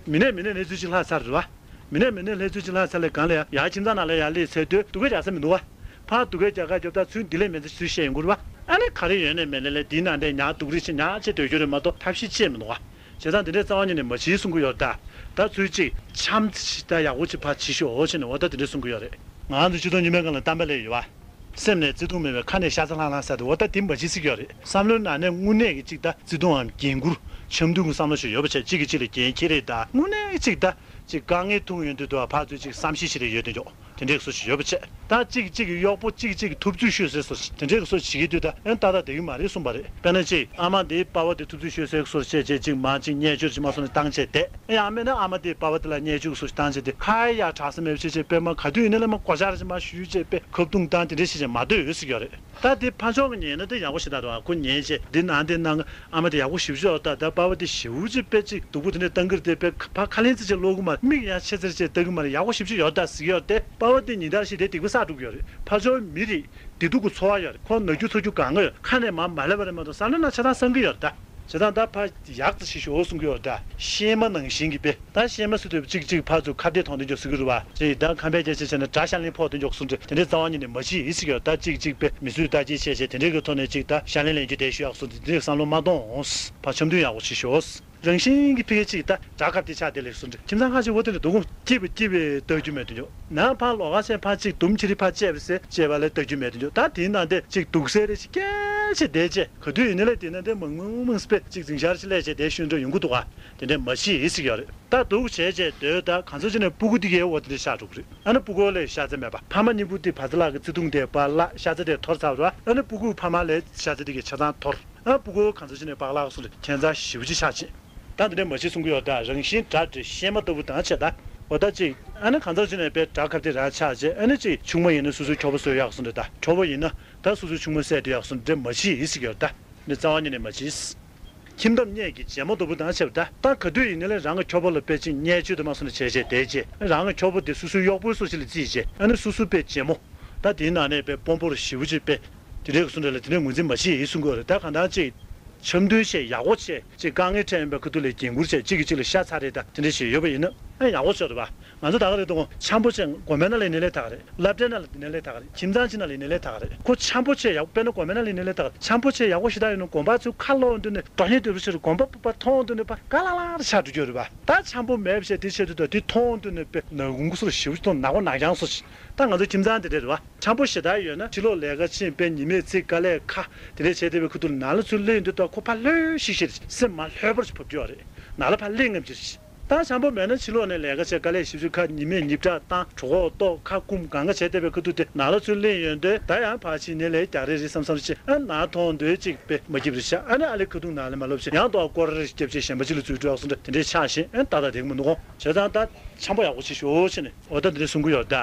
མི་ནས་མི་ནས་གནས་ཚུལ་ཅིག་ལྷག་ཚར་རེད་བ། མི་ནས་མི་ནས་གནས་ཚུལ་ཅིག་ལྷག་ཚར་ལས་གང་ལ་ཡ་ཡ་ཁྱིམ་ཚང་ནང་ལ་ཡ་སླེབས་ཚར་དུས་སྡུག་སྐད་རྒྱག་ས་མི་འདུག་བ། ཕར་སྡུག་སྐད་རྒྱག་ག་རྒྱབ་ད་ཚུར་འདི་ལས་མེད་ཚེ་ཚུར་བཤད་ཡོང་གི་རེད་བ། ཨ་ནི་ག་རེ་ཡོད་ནས་མེད་ནས་ལས་འདིའི་ནང་དེ་ཉག་སྡུག་རེ་ཆེ་ཉག་ཆེ་སྡོད་རྒྱུ་རེད་མ་གཏོགས་ཐབས་ཤེས་ཅིག་མི་འདུག་བ། བྱས་ཙང་དེ་འདྲའི་རྩ་བ་ཉིད་ནས་མ་བྱེད་གསུང་གི་ཡོད་ད། ད་ཚུར་ཅིག་འཆམ་ཅིག་ད་ཡག་པོ་ཅིག་ཕར་བྱེད་ཤོག་འོ་བྱས་ནས་འོ་ད་དེ་འདྲ་གསུང་གི་ཡོད་རེད། ང་ཚོ་སྤྱི་ཚོགས་རྙིང་པའི་སྒང་ལ་གཏམ་དཔེ་ལབ་ཡོད་བ། སེམས་ནས་བརྩེ་དུང་མེད་པའི་ཁ་ནས་ཤ་ཚ་ལྷང་ལྷང་ཟེར་དུས་འོ་ད་དེ་མ་བྱེད་ཟེར་གྱི་ཡོད་རེད། བསམ་བློའི་ནང་ནས་དངོས་གནས་ཀྱི་ཅིག་ད་བརྩེ་དུང་ངམ་འགན་འཁུར། འཆམ་མཐུན་གྱི་བསམ་བློ་ཞིག་ཡོད་པ་བྱས། གཅིག་གིས་གཅིག་ལ་འགན་འཁྱེར་རེས་དང་། དངོས་གནས་ཅིག་ད་ཅིག་དཀའ་ངལ་ཐུག་ཡོང་དུས་དུ་ཕར་ཚུར་ཅིག་བསམ་ཤེས་བྱེད་རེས་ཡོད་དོན་ཅོག་དེ་འདྲའི་བཟོ་ཞིག་ཡོད་པ་བྱས། ད་གཅིག་གིས་གཅིག་གི་གཡོག་པོ། གཅིག་གིས་གཅིག་གི་ཐུབ་ཚོད་ཤོད་སའི་བཟོ་ཞིག་དེ་འདྲའི་བཟོ་བྱེད་ཀྱི་དུས་ད་ཨེ་ཏག་ཏག་བསྡད་ཀྱི་མ་རེད་གསུངས་པ་རེད། དཔེར་ན་ཅིག་ཨ་མ་འདིའི་པ་ཕ་དེ་ཐུབ་ཚོད་ཤོད་སའི་བཟོ་བྱས་བྱས་ཅིག་མར་ཅིག་བརྙས་བཅོས་ཅིག་མ་སོང་ནས་བཏང་བྱས་བསྡད། ཡང་མིན་ན་ཨ་མ་དེས་པ་ཕ་དེ་ལ་བརྙས་བཅོས་སོགས་བཏང་བྱས་ཏེ་ཁ་ཡ་ཡ་གྲགས་ས་མེད་པ་བྱས་བྱས་པས་མ་ག་དུས་ཡིན་ན་ལས་མ་སྒོ་ལྕགས་རེ་བྱས་མ་གཞུས་བྱས་པས་ཁ་བརྡུང་བཏང་དེ་འདྲ་བྱས་བྱས་མ་སྡོད་ཡོད་ཟེར་གྱི་ཡོད་རེད། ད་དེ་ཕར་ཕྱོགས་ཀྱི་ཉན་ན་དེ་ཡག་པོ་ཞེ་དྲག་འདུག་ཨ། ཁོ་ཉན་བྱས་འདི་ནང་དེ་ནང་ཨ་མ་དེ་ཡག་པོ་ཞེ་པོ་ཅིག་ཡོད་ད། ད་པ་ཕ་དེ་ཞེ་པོ་ཅིག་དཔེ་ཅིག་སྡུག་པོ་དེ་འདྲ་བཏང་གི་རེད་དེ། པས་ཕར་ཁ་ལན་ཙི་ཅིག་སློག་གི་མ་རེད། མིག་ཡང་ཆེ་ཙེར་ཅིག་ལྟ་གི་མ་རེད། ཡག་པོ་ཞེ་པོ་ཅིག་ཡོད་ད་ཟེར་གྱི་ཡོད་རེད་དེ། པ་ཕ་དེ་ཉིན་ལྟར་བཞིན་དེ་སྡིག་པ་བསགས་འགྲོ་གི་ཡོད་རེད། ཕར་ཕྱོགས་མི་རིགས་བདེ་སྡུག་གི་ཚོར་བ་ཡོད་རེད། ཁོ་ན་རྒྱུ་ཚ་རྒྱུ་གང་ག་ཡོད་རེད། ཁ་ནས་མར་མ་ལབ་པ་རེད་མ་གཏོགས་བསམ་བློའི་ནང་ཆ་ཚང་བསམ་གྱི་ཡོད་རེད་ད། བྱས་ཙང་ད་ཕར་ཡག་ཙམ་ཞིག་ཤོག་གསུང་གི་ཡོད་རེད་ད། གཤེད་མ་ནང་བཞིན་གྱི་དཔེ། ད་གཤེད་མ་ཟེར་དུས་གཅིག་གཅིག་ཕར་ཚུར་ཁ་གཏད་གཏོང་དེ་འཇོག་ཟེར་གྱི་རེད་བ། ཅིག་ད་ཁམས་པའི་སྐད་ཆ་བྱས་ན་དགྲ་ཤ་ལན་ཕོག་དེ་འཇོག་གསུང་དེ་དེ་འདྲའི་རྩ་བ་ཉིད་ནས་མ་བྱེད་ཟེར་གྱི་ཡོད་རེད་ད། གཅིག་གཅིག་དཔེ་མི་གསོད་ལྟ་ཅི་བྱས་བྱས་དེ་འདྲའི་གི་ཐོག་ནས་གཅིག་ད་ཤ་ལན་ལེན་རྒྱུ་དེ་ཞུ་ཡག་གསུང་དེ་འདྲའི་བསམ་བློ་མ་གཏོང་། ཕར་འཆམ་མཐུན་ཡག་པོ་བྱེད་ཤོག་རང་བཞིན་གྱི་ཕ་གི་ཅིག་ད་དགྲ་ཁ་གཏད་ཆགས་དེ་ལས་གསུངས་ཏེ། ཁྱིམ་ཚང་ཁ་ཅིག་འོ་དེ་འདྲ་སྡུག་སྐྱིད་པ་སྐྱིད་པའི་ལྟ་རྒྱུ་མེད་དུ་འཇོག་ནང་ཕར་ལོགས་ཀ་བྱས་ཕར་ཅིག་དུམ་ཁྱེར་རེ་ཕར་བཅད་པ་ཟེར་བཅད་པ་ལས་ལྟ་རྒྱུ་མེད་དུ་འཇོག་ད་དེའི་ནང་དེ་ཅིག་སྡུག་སེ་རེ་ཅིག་སྐྱེལ་བྱས་བསྡད་བྱས། ག་དུས་ཡིན་ན་ལས་དེ་ན་དེ་མང་མང་མང་སྤེ་ཅིག་འཛིང་ཤར་ཅིག་སླེབས་བྱས་བསྡད་ཤུལ་འགྲོ་ཡོང་གི་འདུག་ག་དེ་འདྲ་མ་བྱེད་ཟེར་གྱི་ཡོད་རེད། ད་སྡུག་བྱས་བྱས་སྡོད། ད་གང་ཟག་ཅིག་ནས་སྤུ་གུ་དེ་གའི་འོ་དེ་འདྲ་ཤ་འགྲོ་གི་རེད། ཨ་ནི་སྤུ་གུ་ལས་ཤ་ཚ་མེད་པ། ཕ་མ་གཉིས་པོ་དེ་བ་ཚ་ལག་གི་བརྩེ་དུང་དེ་བ་ལ་ཤ་ཚ་དེ་འཐོར་ཚར་བ་རེད་བ། ཨ་ནི་སྤུ་གུ་ཕ་མ་ལས་ཤ་ཚ་དེ་གའི་ཆ་ཚང་འཐོར། ཨ་སྤུ་གུ་གང་ཟག་ཅིག་ནས་བག་ལག་སོང་རེད། ཁྱད་མཚར་ཞེ་པོ་ཅིག་ཆགས་ཆེ། ད་འདི་འདྲ་མ་བྱེད་གསུང་གི་ཡོད་ད། རང་བཞིན་དགྲ་འདྲེ་གཤེད་མ་ལྟ་བུ་དང་བྱས་ད། འོ་ད་ཅིག་ཨ་ནི་གང་ཟག་ཅིག་ནས་དཔེ་དགྲ་ཁ་གཏད་རང་ཆགས་བྱས། ཨ་ནི་ཅིག་ཆུང་མ་ཡིན་ན་སོ་སོའི་ཁྱོ་པོ་བཟོས་ཡག་གསུང་རེད་ད། ཁྱོ་པོ་ཡིན་ན་ད་སོ་སོའི་ཆུང་མ་བསད་སྡོད་ཡག་གསུང་འདྲ་མ་བྱེད་ཟེར་གྱི་ཡོད་ད། འདི་རྩ་བ་ཉིད་ནས་མ་བྱེད། ཁྱིམ་ཐབ་གཉེན་གྱི་བྱད་མོ་ལྟ་བུ་དང་བྱས་པ་ད། ད་ག་དུས་ཡིན་ན་ལས་རང་གི་ཁྱོ་པོ་ལ་དཔེ་ཅིག་བརྙས་བཅོས་དུ་མ་སོང་ནས་བྱས་བྱས་བསྡད་བྱས། རང་གི་ཁྱོ་པོ་དེ་སོ་སོའི་གཡོག་པོའི་སོ་ཅིག་ལ་བརྩིས་བྱས། ཨ་ནི་སོ་སོ་དཔེ་བྱད་མོ། ད་དེའི་ནང་ནས་དཔེ་དཔོན་པོར་ཞེ་པོ་ཅིག་དཔེ། དེ་འདྲའི་གསུང་འདྲ་ལ་དེ་འདྲའི་ངོས་འཛིན་མ་བྱེད་ཡིན་གསུང་གི་ཡོད་རེད། ད་གང་ལྟར་ཅིག་འཆམ་མཐུན་བྱས་ཡག་པོ་བྱས་ཅིག་དཀའ་ངལ་འཕྲད་ཡོང་པའི་ཁ་ཐུག་ལ་འགན་འཁུར་བྱས་གཅིག་གིས་གཅིག་ལ་ཤ་ཚ་རེས་དང་དེ་འདྲ་བྱས་ཡོད་པ་ཡིན་ན་ཨ་ཡག་པོ་ཤོར་རེད་པ། ང་ཚོ་ད་ག་རེད་དོ། འཆམ་པོ་བྱས་དགོན་པའི་ནང་ལ་ཡིན་ནའི་ལས་ད་ག་རེད། སློབ་གྲྭའི་ནང་ལ་ཡིན་ནའི་ལས་ད་ག་རེད། ཁྱིམ་ཚང་གཅིག་ནང་ལ་ཡིན་ནའི་ལས་ད་ག་རེད། ཁོ་འཆམ་པོ་བྱས་ཡག་དཔེར་ན་དགོན་པའི་ནང་ལ་ཡིན་ནའི་ལས་ད་ག་རེད། འཆམ་པོ་བྱས་ཡག་པོ་ཞེ་དྲག་ཡོད་ན་དགོན་པ་ཚོའི་ཁ་ལོག་འདུག་ནས་འགྲོ་སྙིང་འདོད་པ་ཞིག་དགོན་པ་ཕུ་པ་མཐོང་འདུག་ནས་ཕ་ག་ལ་ལ་ཆགས་འགྲོ་རྒྱུ་རེད་པ། ད་འཆམ་པོ་མེད་པ་བྱས་དེ་བྱེད་དུས་ད་དེ་མཐོང་འདུག་ནས་པའི་ནག་ཁུང་སོར་ཞིབ་མཐོང་ནག་པོ་ནག་རྐྱང་སོ་ཞིག་ད་ང་ཚོ་ཁྱིམ་ཚང་དེ་འདྲས་རེད་པ། འཆམ་པོ་ཞེ་དྲག་ཡོད་ན་ཕྱི་ལོགས་ལས་ཀ་ཕྱིན་པའི་ཉི་མའི་ཚིག་དཀའ་ལས་ཁ་དེ་འདྲས་བྱས་བསྡད་པའི་ཁུ་ཐུར་ནང་ལ་ཚུར་སླེབས་དུས་ད་ཁོ་ཕ་ལྷོད་ཤིག་ཤིག་སེམས་མ་ལྷོད་པོ་ཞིག་བབས་ཀྱི་ཡོད་རེད། ནང་ལ་ཕ་སླེབས་ངམ་ཅིག་རེད། ད་འཆམ་པོ་མེད་ན་ཕྱི་ལོགས་ནས་ལས་ཀ་བྱས་དཀའ་ལས་ཞིབ་ཞིབ་ཁ་ཉི་མས་ཉིབ་ཁྲག་བཏང་གྲོད་ཁོག་ལྟོགས་ཁ་སྐུམ་གང་ག་བྱས་བསྡད་པའི་ཁུ་ཐུར་དེ་ནང་ལ་ཚུར་སླེབས་ཡོང་དུས་ད་ཡང་ཕར་ཕྱིན་ནས་ལས་རྒྱག་རེ་རེད་བསམ་བསམ་བྱས་ཨ་ནང་མཐོང་དུས་གཅིག་པས་མ་སྐྱིབས་རེད་ཤག་ཨ་ནི་ཨ་ལེ་ཁ་ཐུག་ནང་ལ་མ་ལོབས་བྱས་ཡང་དོ་སྐོར་རེ་སྐྱབས་བྱས་གཞན་པ་ཅིག་ལ་འཛུལ་འགྲོ་ཡག་སོང་འདྲ་དེ་འདྲས་ཆགས་ཤིང་ཨ་ནི་ཏག་ཏག་བསྡད་ཀྱི་མི་འདུག་གོ། བྱས་ཙང་ད་འཆམ་པོ་ཡག་པོ་བྱེད་ཤོག་བྱས་ནས་འོ་ད་འདི་འདྲས་གསུང་གི་ཡོད་ད།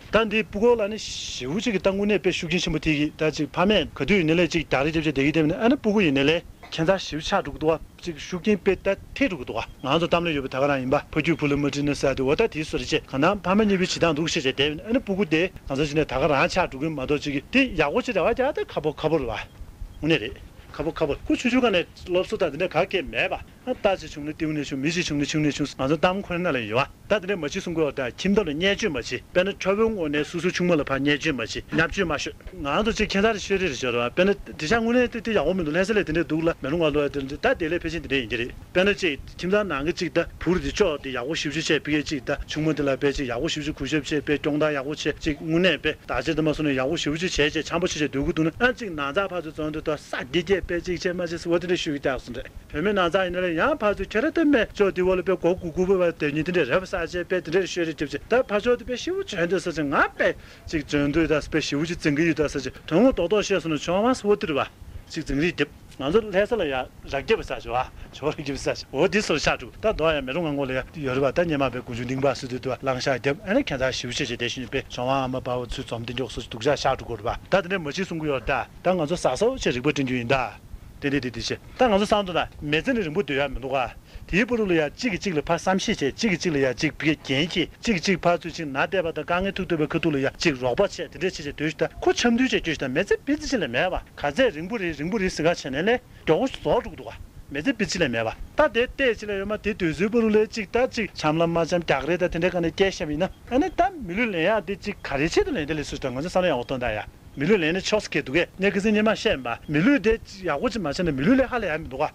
ད་འདི་སྤུ་གུ་ལ་ནི་ཞེ་པོ་ཅིག་གི་ད་དངོས་གནས་དཔེ་ཤུགས་རྐྱེན་ཆེན་པོ་ཐེབས་ཀྱི། ད་ཅིག་ཕ་མས་ག་དུས་ཡིན་ནའི་ལས་ཅིག་རྒྱག་རེས་རྒྱབ་བྱས་བསྡད་ཀྱི་བསྡད་མིན་ན་ཨ་ནི་སྤུ་གུ་ཡིན་ནའི་ལས་ཁྱད་མཚར་ཞེ་པོ་ཆགས་འགྲོ་གི་འདུག་བ། ཅིག་ཤུགས་རྐྱེན་དཔེ་ད་ཐེབས་འགྲོ་གི་འདུག་བ། ང་ཚོ་གཏམ་ལ་ཡོད་པའི་ད་ག་རང་ཡིན་པ། ཕ་རྒྱུད་བུ་ལ་མ་དྲིས་ན་ཟེར་དེ་འོ་ད་དེའི་བཟོ་འདྲ་བྱས་གང་ལྟར་ཕ་མ་གཉིས་པོའི་བྱེད་སྟངས་འདུག་བཤད་བྱས་བསྡད་མིན་ན་ཨ་ནི་སྤུ་གུ་དེ་ང་ཚོ་བྱས་ནས་ད་ག་རང་ཆགས་འགྲོ་གི་མ་གཏོགས་ཅིག་གི་དེ་ཡག་པོ་ཅིག་རེ་བ་རྒྱག་ད་ཁག་པོ་ཁག་པོ་རེད་བ། དངོས་གནས་རེད། ཁ་པོ་ཁ་པོ་ཁོ་ཆུང་ཆུང་སྒང་ནས་སློབ་གསོ་དང་དེ་འདྲ་ག་གེ་མེད་པ། ཨ་རྟ་ཅིག་བྱུང་ན་ཏིའུ་ནས་བྱུང་། མི་ཅིག་བྱུང་ན་ཆུང་ནས་བྱུང་། ང་ཚོ་གཏམ་ཁོ་རང་ནང་ལ་ཡོད་པ། ད་དེ་འདྲ་མ་བྱེད་གསུང་གི་ཡོད། ད་ཁྱིམ་ཐབ་ལ་བརྙས་བཅོས་མ་བྱེད། དཔེར་ན་ཁྲོ་བོའི་ངོས་ནས་སོ་སོའི་ཆུང་མ་ལ་ཕར་བརྙས་བཅོས་མ་བྱེད། བརྙས་བཅོས་མ་ཤོད། ང་ཚོ་ཅིག་ཁྱད་མཚར་ཤོད་རེས་རེ་ཤོད་རེད་བ། དཔེར་ན་འགྲེལ་བཤད་དངོས་གནས་དེ་དེ་ཡག་པོ་མི་འདུག་ལྷ་ས་ལས་དེ་འདྲས་འདུག་ལ་མེ་ལོང་ང་ལོ་ཡ་དེ་འདྲས་ད་དེ་ལས་ཕལ་ཆེར་དེ་འདྲས་ཡིན་གྱི་རེད། དཔེར་ན་ཅིག་ཁྱིམ་ཚང་ནང་གི་ཅིག་ད་བུ་རུ་དེ་ཅོག་དེ་ཡག་པོ་ཞིབ་ཞིབ་བྱས་ཕ་གིར་ཅིག་ད་ཆུང་མ་དེ་ལ་དཔེ་ཅིག་ཡག་པོ་ཞིབ་ཞིབ་གུས་ཞབས་བྱས་དཔེ་སྐྱོང་སྟངས་ཡག་པོ་བྱས་ཅིག་དངོས་གནས་དཔེ་བདག་གཅེས་དུ་མ་སོང་ནས་ཡག་པོ་ཞིབ་ཞིབ་བྱས་བྱས་འཆམ་པོ་བྱས་བྱས་སྡོད་དགོས་འདུག་ན་ཨ་ཅིག་ནང་ཚགས་ཕར་ཚུར་འཛོམས་དུས་ད་ས་དགེ་རྒྱས་དཔེ་ཅིག་བྱས་མ་བྱས་ཟེར་བ་དེ་འདྲ་ཞུ་གི་བསྡད་སོང་རེད། བུད་མེད་ནང་ཚགས་ཡིན་ན་ལས་ཡང་ཕར་ཚུར་ཁྱོད་ར་ལྟ་མེད་ཅོག་དེ་འོག་ལ་དཔེ་མགོ་སྒུར་སྒུར་བ་དེ་ཉིད་དེ་འདྲས་རེད་པ་ས་བྱས་དཔེ་དེ་འདྲས་ཤོད་རེས་བྱས་བྱས་ད་ཕར་ཕྱོགས་དེ་དཔེ་ཞེ་པོ་བྱོན་འདུག་ས་ཅིག་ང་དཔེ་ཅིག་འཛོལ་འདུག་ད་དཔེ་ཞེ་པོ་ཅིག་འཛིན་གྱི་ཡོད་ད་ས་ཅིག་དོན་དངོས་རྡོག་རྡོག་བཤད་སོང་ན་བྱུང་བ་ཟེར་བ་དེ་རེད་པ། ཅིག་འཛིང་རེས་རྒྱབ། ང་ཚོ་ལྷ་ས་ལ་ཡ་རག་རྒྱབ་ས་ཅིག་བ་ཇོ་རག་རྒྱབ་ས་ཅིག་འོ་འདི་ཚོར་ཆགས་འགྲོ། ད་མདོ་ཡ་མེ་རུ་ང་ངོ་ལ་ཡ་ཡོད་རེད་པ། ད་སྙེ་མ་པའི་དགུང་ཆུ་གླིང་པ་སུ་དུ་དུ་བ་གླང་ཤ་རྒྱབ་ཨ་ནི་ཁྱད་མཚར་ཞེ་པོ་ཅིག་བྱས་བསྡད་ཤིང་པའི་བྱུང་བ་ཨ་མ་པ་བ་ཚུལ་འཛོམས་དེ་འཇོག་སོ་སྡུག་ཅག་ཆགས་འགྲོ་གི་རེད་པ། ད་དེ་འདྲས་མ་བྱེད་གསུང་གི་ཡོད་ད། ད་ང་ཚོ་ཟ་ཟ་བོ་བྱས་རིག་པ་བསྐྲུན་རྒྱུ་ཡིན་ད། དེ་འདྲས་དེ་འདྲས་བྱས་ད་ང་ཚོ་བསམ་དོན་ལ་མི་ཚེ་ནི་རིང་པོ་སྡོད་ཡ་མི་འདུག་ག་དེའི་བར་དུ་ལ་ཡ་གཅིག་གིས་གཅིག་ལ་ཕར་བསམ་ཤེས་བྱས་གཅིག་གིས་གཅིག་ལ་ཡ་གཅིག་ཕ་གིར་འགན་འཁྱེར་གཅིག་གིས་གཅིག་ཕར་ཚུར་གཅིག་ནང་བསྡད་པ་དང་དཀའ་ངལ་ཐུག་ཐུག་པའི་ཁ་ཐུག་ལ་ཡ་གཅིག་རོགས་པ་བྱས་དེ་འདྲས་བྱས་བྱས་སྡོད་ཤིག་ད་ཁོ་འཆམ་མཐུན་བྱས་བསྡད་ཤིག་ད་མི་ཚེ་སྤུས་ཚད་ཅིག་ལས་མེད་པ། ག་ཚད་རིང་པོ་རེད་རིང་པོ་རེད་ཟེར་ག་བྱས་ནས་ལས་མགྱོགས་པོ་ཞིག་རྫོགས་འགྲོ་གི་འདུག་ག་མི་ཚེ་སྤུས་ཚད་ལས་མེད་པ། ད་དེ་བལྟས་ཅིག་ལ་ཡོད་མ་དེ་དུས་ཚོད་བར་དུ་ལས་གཅིག་ད་གཅིག་འཆམ་ལམ་མ་འཆམ་རྒྱག་རེས་ད་དེ་འདྲས་ག་ནས་སྐྱེལ་བཞག་པ་ཡིན་ན་ཨ་ནི་ད་མི་ལུས་ལེན་ཡག་དེ་གཅིག་ག་རེ་ཆེད་དུ་ལེན་དེ་ལས་སུ་ད་ང་ཚོ་བསམ་བློ་ཡག་པོ་གཏོང་ད་ཡ། མི་ལུས་ལེན་ནི་ཆོག་ས་ཁེལ་འདུག་གས། གནས་ཁ་སང་སྙེ་མ་བཤད་ཡིན་པ། མི་ལུས་དེ་ཡག་པོ་ཅིག་མ་བྱས་ན་མི་ལུས་ལས་ཧ་ལས་ཡ་མི་འདུག་ག་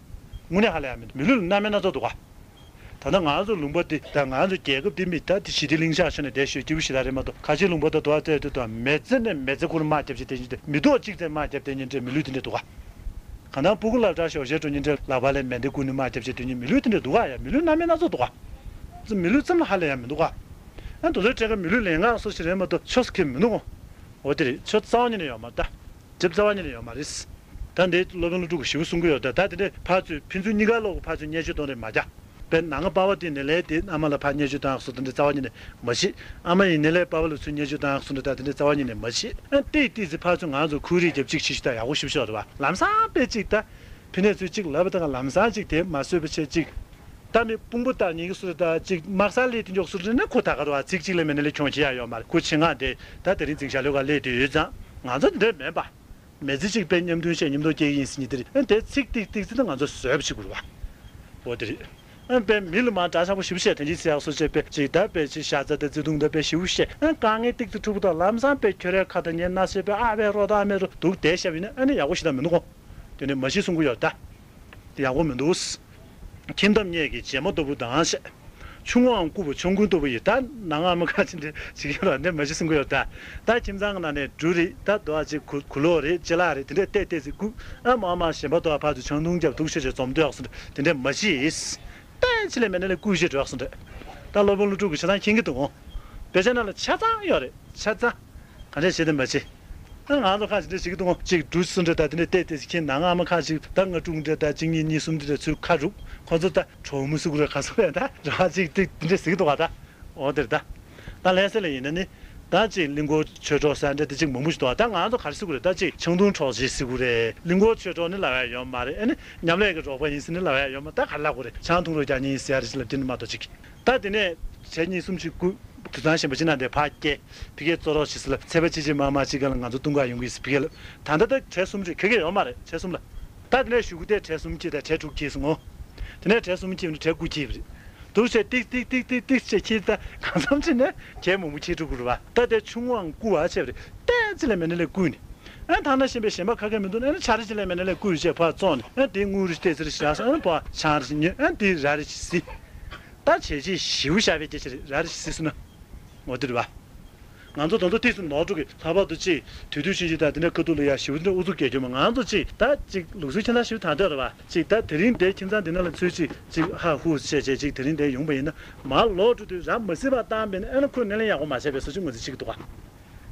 དངོས་གནས་ཧ་ལས་ཡ་མི་འདུག་མི་ལུས་ལ་རྣམ་སྨིན་སྣ་ཚོགས་འདུག་ག་ད་ལྟ་ང་ཚོ་ལུང་པ་འདི་དང་ང་ཚོ་རྒྱལ་ཁབ་འདི་མི་ད་འདི་ཞི་བདེ་ལིང་ཤག་ཤོར་ནས་བསྡད་ཤོད་སྐྱིད་པོ་ཞེ་དྲག་རེད་མ་གཏོགས། ཁ་ཆེ་ལུང་པ་དང་དུ་བ་བཙལ་དུས་དང་མི་ཚེ་ནས་མི་ཚེ་ཁུར་དམག་རྒྱབ་བྱས་བསྡད་ཉིན་འདྲ་མི་ཐོག་གཅིག་ཙམ་དམག་རྒྱབ་བསྡད་ཉིན་འདྲ་མི་ལུས་དེ་འདྲ་འདུག་ག་གང་ལྟར་སྤུ་གུ་སློབ་གྲྭ་ཞོགས་ཞེས་འགྲོ་ཉིན་འདྲ་ལག་པ་ལས་མེ་མདའ་བརྐུས་ནས་དམག་རྒྱབ་བྱས་སྡོད་ཉིན་མི་ལུས་དེ་འདྲ་འདུག་ག་ཡ་མི་ལུས་རྣམ་སྨིན་སྣ་ཚོགས་འདུག་ག་མི་ལུས་ཙམ་ལ་ཧ་ལས་ཡ་མི་འདུག་ག་ཨ་དུ་ཚོའི་གྲས་ཀ་མི་ལུས་ལེན་ག་སོ་ཞིག་རེད་མ་གཏོགས་ཆོག་ས་ཁེལ་མི་འདུག་ག་འོ་དེ་རེད། ཆོག་རྩ་བ་ཉིད་ནས་ཡོད་མ་རེད་ད། གྲིབ་རྩ་བ་ཉིད་ནས་ཡོད་མ་རེད། ད་འདི་སློབ་དཔོན་ཀླུ་སྒྲུབ་ཀྱིས་ཞེ་པོ་གསུང་གི་ཡོད་ད། ད་དེ་འདྲས་ཕར་ཚུར་ཕན་ཚུན་གཉིས་ཀ་ལོག་གི་ཕར་ཚུར་བརྙས་བཅོས་གཏོང་རེས་མ་རྒྱག་དཔེར་ན་ང་པ་ཕ་དེ་ནས་ལས་དེ་ཨ་མ་ལ་ཕར་བརྙས་བཅོས་བཏང་སོ་དེ་འདྲས་རྩ་བ་ཉིད་ནས་མ་བྱེད། ཨ་མ་ཡིན་ནས་ལས་པ་ཕ་ལ་ཚུར་བརྙས་བཅོས་བཏང་སོ་འདྲ་ད་དེ་འདྲས་རྩ་བ་ཉིད་ནས་མ་བྱེད། ཨ་ཏིག་ཏིག་ཙི་ཕར་ཚུར་ང་ཚོ་ཁུར་རེས་རྒྱབ་གཅིག་བྱེད་ཤིག་ད་ཡག་པོ་ཞེ་པོ་ཅིག་རེད་བ། ལམ་སང་དཔེ་གཅིག་ད། ཕི་ནས་ཚུར་གཅིག་ལབ་པ་དང་ལམ་སང་གཅིག་དེ་མ་བཟོད་པ་བྱས་གཅིག་ད་མི་དཔུང་པ་བཏགས་ཉན་གྱི་སུ་རེད་ད་གཅིག་དམག་སར་སླེབས་དེ་མགྱོགས་སུ་རེད་ན་ཁོ་ད་ག་རེད་བ། ཚིག་གཅིག་ལས་མེད་ན་ལས་ཁྱོང་བྱེད་ཡ་ཡོད་མ་རེད། ཁོ་ཆེད་མངགས་དེ་ད་དེ་རིང་འཛིང་ཤག་ལོས་ག་སླེབས་དེ་ཡོད་ཙང་ང་ཚོ་དེ་འདྲས་མེད་པ། མི་ཚེ་གཅིག་དཔེ་མཉམ་མཐུན་བྱས་མཉམ་དུ་སྐྱེལ་གྱི་ཡིན་ཟེར་ཉིན་དེ་རེད། ཨ་དེ་ཚིག་ཏིག་ཏིག་ཙི་ད་ང་ཚོ་བཟོད་པ་བྱེད་དགོས་རེད་བ། འོ་དེ་རེད། ཨ་དཔེ་མི་ལ་མ་དགྲ་ཤག་པོ་ཞེ་པོ་བཤད་དོན་གྱིས་ཚེ་ཡག་སོ་བྱས་དཔེ་ཅིག་ད་དཔེ་ཅིག་ཤ་ཚ་དང་བརྩེ་དུང་དང་དཔེ་ཞེ་པོ་བཤད། ཨ་དཀའ་ངལ་ཏིག་ཙི་ཐུག་པ་དང་ལམ་སང་དཔེ་ཁྱོད་རའི་ཁ་དང་ཉེ་ན་ཟེར་དཔེ་ཨ་དཔེ་རོ་ད་ཨ་མེ་རོ་འདུག་བསྡད་བཞག་པ་ཡིན་ན་ཨ་ནི་ཡག་པོ་ཞེ་དྲག་མི་འདུག་གོ། དེ་ནས་མ་གཞི་གསུང་གི་ཡོད་ད། དེ་ཡག་པོ་མི་འདུག་ཁྱིམ་ཐབ་གཉེར་གྱི་བྱེ་མ་ལྟ་བུ་དང་ཞེས། ཆུང་ངུའམ་ལྐུགས་པ་ཆོམ་རྐུན་ལྟ་བུ་ཡིས། ད་ནང་ཨ་མ་ཁ་ཅིག་འདྲ་ཅིག་ཡོད་ལ་འདྲ་མ་གཞི་གསུང་གི་ཡོད་ད། ད་ཁྱིམ་ཚང་གི་ནང་ནས་འབྲུ་རེད་ད་དོ་ཨ་ཅིག་གུ་གུ་ལོག་རེད་ཅི་ལག་རེད་དེ་འདྲས་བལྟས་བལྟས་ཚེ་སྐུ་ཨ་མ་ཨ་མ་གཞན་པ་དོ་ཨ་ཕར་དུ་ཆང་འཐུང་རྒྱབ་འདུག་ཤོད་བྱས་འཛོམས་འདུག་སོང་དེ་འདྲས་མ་གཞི་ཡིས། ད་ཕྱི་ལས་མེད་ན་ལས་སྐུ་ཞེས་འགྲོ་སོང་དེ། ད་སློབ་དཔོན་ཀླུ་སྒྲུབ་ཀྱི་ཆ་ཚང་མཁྱེན་གྱི་འདུག་འོང་། དཔེ་ཆ་ནང་ལ་ཆ་ཚང་ཡོད་རེད་ཆ་ཚང་། ག་འདྲས་བྱེད་དེ་མ་བྱེད། ཨ་ང་ཚོ་ཁ་ཅིག་འདྲ་ཞིག་འདུག་གཅིག་འབྲུ་སུ་འདྲ་ད་དེ་འདྲས་བལྟས་བལྟས་ཤིག་ཁྱེད་ནང་ཨ་མ་ཁ་ཅིག་ད་ང་དྲུག་འདྲ་ད་གཅིག་གཉིས་གཉིས་གསུམ་འདྲ་ད་ཚུར་ཁ་རུག་ཁོ་ཚོ་ད་གྲོགས་མི་སུ་གུ་རེ་ག་སོ་རེ་ད་ར་ཅིག་དེ་དེ་འདྲས་ཟིག་འདུག་ག་ད། འོ་དེར་ད། ད་ལྷ་ས་ལ་ཡིན་ན་ནི། ད་ཅིག་གླིང་སྐོར་ཆོས་གྲོགས་ཟེར་འདྲ་དེ་ཅིག་མང་པོ་ཞིག་འདུག་ག་ད་ང་ཚོ་ག་རེ་ཟེར་དགོས་རེད་ད་ཅིག་ཆང་འཐུང་གྲོགས་ཅེས་ཟེར་དགོས་རེད། གླིང་སྐོར་ཆོས་གྲོགས་ནི་ལབ་ཡ་ཡོད་མ་རེད། ཨ་ནི་མཉམ་ལས་ཀྱི་གྲོགས་པོ་ཡིན་ཟེར་ནི་ལབ་ཡ་ཡོད་མ་ད་ག་རེ་ལབ་དགོས་རེད། ཆང་འཐུང་རོགས་རྒྱག་ཉིན་ཟེར་ཡ་རེད་ཅེས་ལབ་དེ་ནི་མ་གཏོགས་ཅིག་ད་དེ་ནས་བྱས་གཉིས་གསུམ་བཞི་དགུ། དུད་ཚང་གཞན་པ་ཅིག་ནང་དེ་ཕར་སྐྱེལ། ཕ་གིའི་གཙོ་རོགས་བྱེད་ཟེར་ལབ་ཚེས་པ་གཅིག་གཅིག་མ་མ་གཅིག་སྒང་ལ་ང་ཚོ་བཏུང་ག་ཡོང་གི་ཟེར་ཕ་གིར་ལབ། ད་ལྟ་ད་གྲས་གསུམ་རེད་ག་གེ་ཡོད་མ་རེད་གྲས་གསུམ་ལ། ད་དེ་ནས་གཞུག་གུ་དེ་གྲས་གསུམ་སྐྱེས་དང་གྲས་དྲུག་སྐྱེས་སོང་ངོ་། དེ་ནས་གྲས་གསུམ་སྐྱེས་ནས་གྲས་དགུ་སྐྱེས་པ་རེད། འདུག་བྱས་ཏིག་ཏིག་ཏིག་ཏིག་ཏིག་བྱས་ཁྱེར་ད་གང་འཚམ་ཅིག་ནས་གྱད་མང་པོ་ཁྱེར་འགྲོ་དགོས་རེད་བ། ད་དེ་ཆུང་བའང་རྐུ་བ་བྱས་པ་རེད། ཏན་ཅི་ལས་མེད་ན་ལས་རྐུས་ནས། ཨ་ཐང་ན་ཤེས་པའི་གཞན་པ་ཁ་ཁ་མི་འདུག་ཨ་ནི་ཆ་རེ་ཅི་ལས་མེད་ན་ལས་རྐུས་བྱས་ཕར་བཙོང་ནས། ཨ་དེ་དངུལ་རེ་ཏོག་ཙམ་རེ་བཞག་སོང་། ཨ་ནི་ཕར་ཆང་རེ་ཉོས། ཨ་དེ་ར་རེ་ཅིག་བཟི། ད་བྱས་རྗེས་ཞེ་པོ་བཞག་པའི་སྐད་ཆ་རེད། ར་རེ་ཅིག་བཟི་སོང་ན། འོ་དེ་རེད་བ། ང་ཚོ་ད་དུང་ཏོག་ཙམ་ནོར་འགྲོ་གི། ལྷག་པར་དུ་ཅིག་དུས་དུས་ཕྱིན་ཅིག་ད་དེ་འདྲ་ཁ་ཐུག་ལ་ཡ་ཞེ་པོ་དེ་འདྲ་ཨུ་ཚུགས་རྒྱག་རྒྱུ་མ། ང་ཚོ་ཅིག་ད་ཅིག་ལུགས་སྲོལ་ཁྱིམ་ཚང་ཞེ་པོ་དང་དོད་རེད་བ། ཅིག་ད་དེ་རིང་འདིར་ཁྱིམ་ཚང་འདི་ནང་ལ་ཚུར་ཅིག་ཅིག་ཧ་ཧུ་བྱས་བྱས། ཅིག་དེ་རིང་འདིར་ཡོང་པ་ཡིན་ན། མར་ལོག་འགྲོ་དུས་ར་མ་བཟི་བར་བཏང་པས་ན། ཨ་ནི་ཁོས་སྣེ་ལེན་ཡག་པོ་མ་བྱས་པའི་བཟོ་ཅིག་ངོས་འཛིན་བྱེད་ཀྱི་འདུག་ག་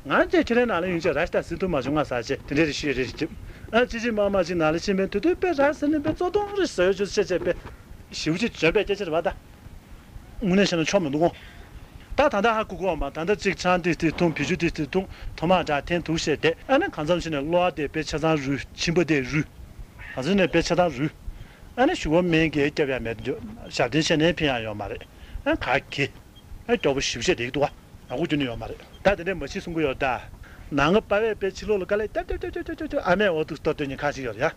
ང་ཚོས་ཁྱེད་རའི་ནང་ལ་ཡོང་བྱས་ར་ཞིག་ད་བཟི་ཐུབ་མ་བྱུང་། ང་ཟ་བྱས་དེ་འདྲའི་རེ་ཞིག་རེ་ཞིག་ཅིག་ཨ་ཅི་ཅི་མ་མ་ཅིག་ནང་ལ་ཕྱིན་པས། དེ་དུས་དཔེ་ར་བཟི་ནས་དཔེ་བཙོག་ཐུང་རེ་བཟོས་ཡོད་ཅིག་བྱས་བྱས། དཔེ་ཞེ་པོ་ཅིག་འཇོན་པའི་སྐད་ཆ་རེད་བ་ད། དངོས་གནས་བཤད་ན་ཆོ་མི་འདུག་གོ། ད་ད་ལྟ་ཧ་གོ་གོ་བ་མ། ད་ལྟ་ཅིག་ཆང་ཏིག་ཏིག་འཐུང་། བི་ཇུ་ཏིག་ཏིག་འཐུང་། ཐོ་མ་འདྲ་འཐེན་འདུག་བྱས་བསྡད། ཨ་ནི་གང་འཚམ་ཞིག་ནས་གློ་བ་དེ་དཔེ་ཆ་ཚང་རུལ། མཆིན་པ་དེ་རུལ། གང་འཚམ་ནས་དཔེ་ཆ་ཚང་རུལ། ཨ་ནི་ཞུ་བ་སྨན་གྱིས་སྐྱོབ་ཡ་མེད་འགྲོ། ཞབས་བརྟན་བྱས་ནས་ཕན་ཡ་ཡོད་མ་རེད། ཨ་ག་གེ། ཨ་སྐྱོ་པོ་ཞེ་པོ་བྱས་བསྡད་ཀྱི་འདུག་ག་ཡག་པོ་ཁྱོན་ནས་ཡོད་མ་རེད། ད་དེ་འདྲའི་མ་བྱེད་གསུང་གི་ཡོད་ད། ནང་གི་པ་ཕས་དཔེ་ཕྱི་ལོགས་ལ་དཀའ་ལས་ཏེབ་ཏེབ་ཏེབ་ཏེབ་ཏེབ་ཏེབ། ཨ་མས་འོ་འདུག་གཏོར་སྟོན་ནི་ཁ་ཅིག་ཡོད་རེད་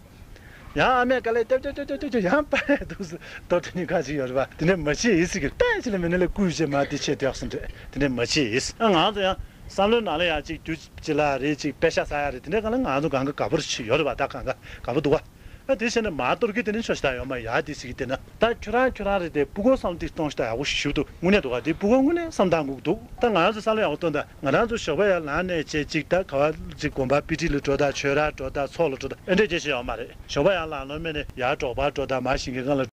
ཡ། ཡང་ཨ་མས་དཀའ་ལས་ཏེབ་ཏེབ་ཏེབ་ཏེབ་ཏེབ། ཡང་པ་ཕས་འདུག་སེ་གཏོར་སྟོན་ནི་ཁ་ཅིག་ཡོད་རེད་པ། དེ་འདྲ་མ་བྱེད་ཡིན་ཟེར་གི། ཏན་ཅི་ལས་མེད་ན་ལས་རྐུས་བྱས་མར་དེ་བྱས་དེ་ཡག་སོང་རེད། དེ་འདྲ་མ་བྱེད་ཡིན། ཨ་ང་ཚོ་ཡང་བསམ་བློའི་ནང་ལ་ཡང་ཅིག་རྒྱུ་ཅི་ལ་རེད། ཅིག་པེ་ཤ་ཟ་ཡ་རེད། དེ་འདྲའི་སྒང་ལ་ང་ཚོ་གང་ག་དགའ་པོ་ཞིག་ཡོད་རེད་པ། ད་གང་ག་དགའ་པོ་འདུག་ག་ཨ་དེ་བྱས་ནས་མར་གཏོར་གི། དེ་ནས་ཆོག་ཤེས་ད་ཡོད་མ་ཡ་དེ་ཟེར་གི། དེ་ན་ད་ཁྱོད་རང་ཁྱོད་རང་རེད་དེ། སྤུ་གུ་བསམ་བློ་ཏིག་གཏོང་ཤེས་ད་ཡག་པོ་ཞེ་པོ་འདུག་དངོས་གནས་འདུག་ག་དེ་སྤུ་གུ་དངོས་གནས་བསམ་སྟངས་འགུག་འདུག་ད་ང་རང་ཚོ་བསམ་བློ་ཡག་པོ་གཏོང་ད། ང་རང་ཚོ་ཞོགས་པ་ཡར་ལངས་ནས་བྱས་ཅིག་ད་ག་བ་ཅིག་དགོན་པ་དཔེ་ཁྲིད་ལ་འགྲོ་ད། ཆོས་ར་འགྲོ་ད། ཚོགས་ལ་འགྲོ་ད། ཨེ་འདྲས་བྱས་བྱས་ཡོད་མ་རེད། ཞོགས་པ་ཡར་ལངས་ལོ་མེད་ནས་ཡར་འབྲོག་པར་འགྲོ་ད། མར་ཞིང་ཁའི་སྒང་ལ་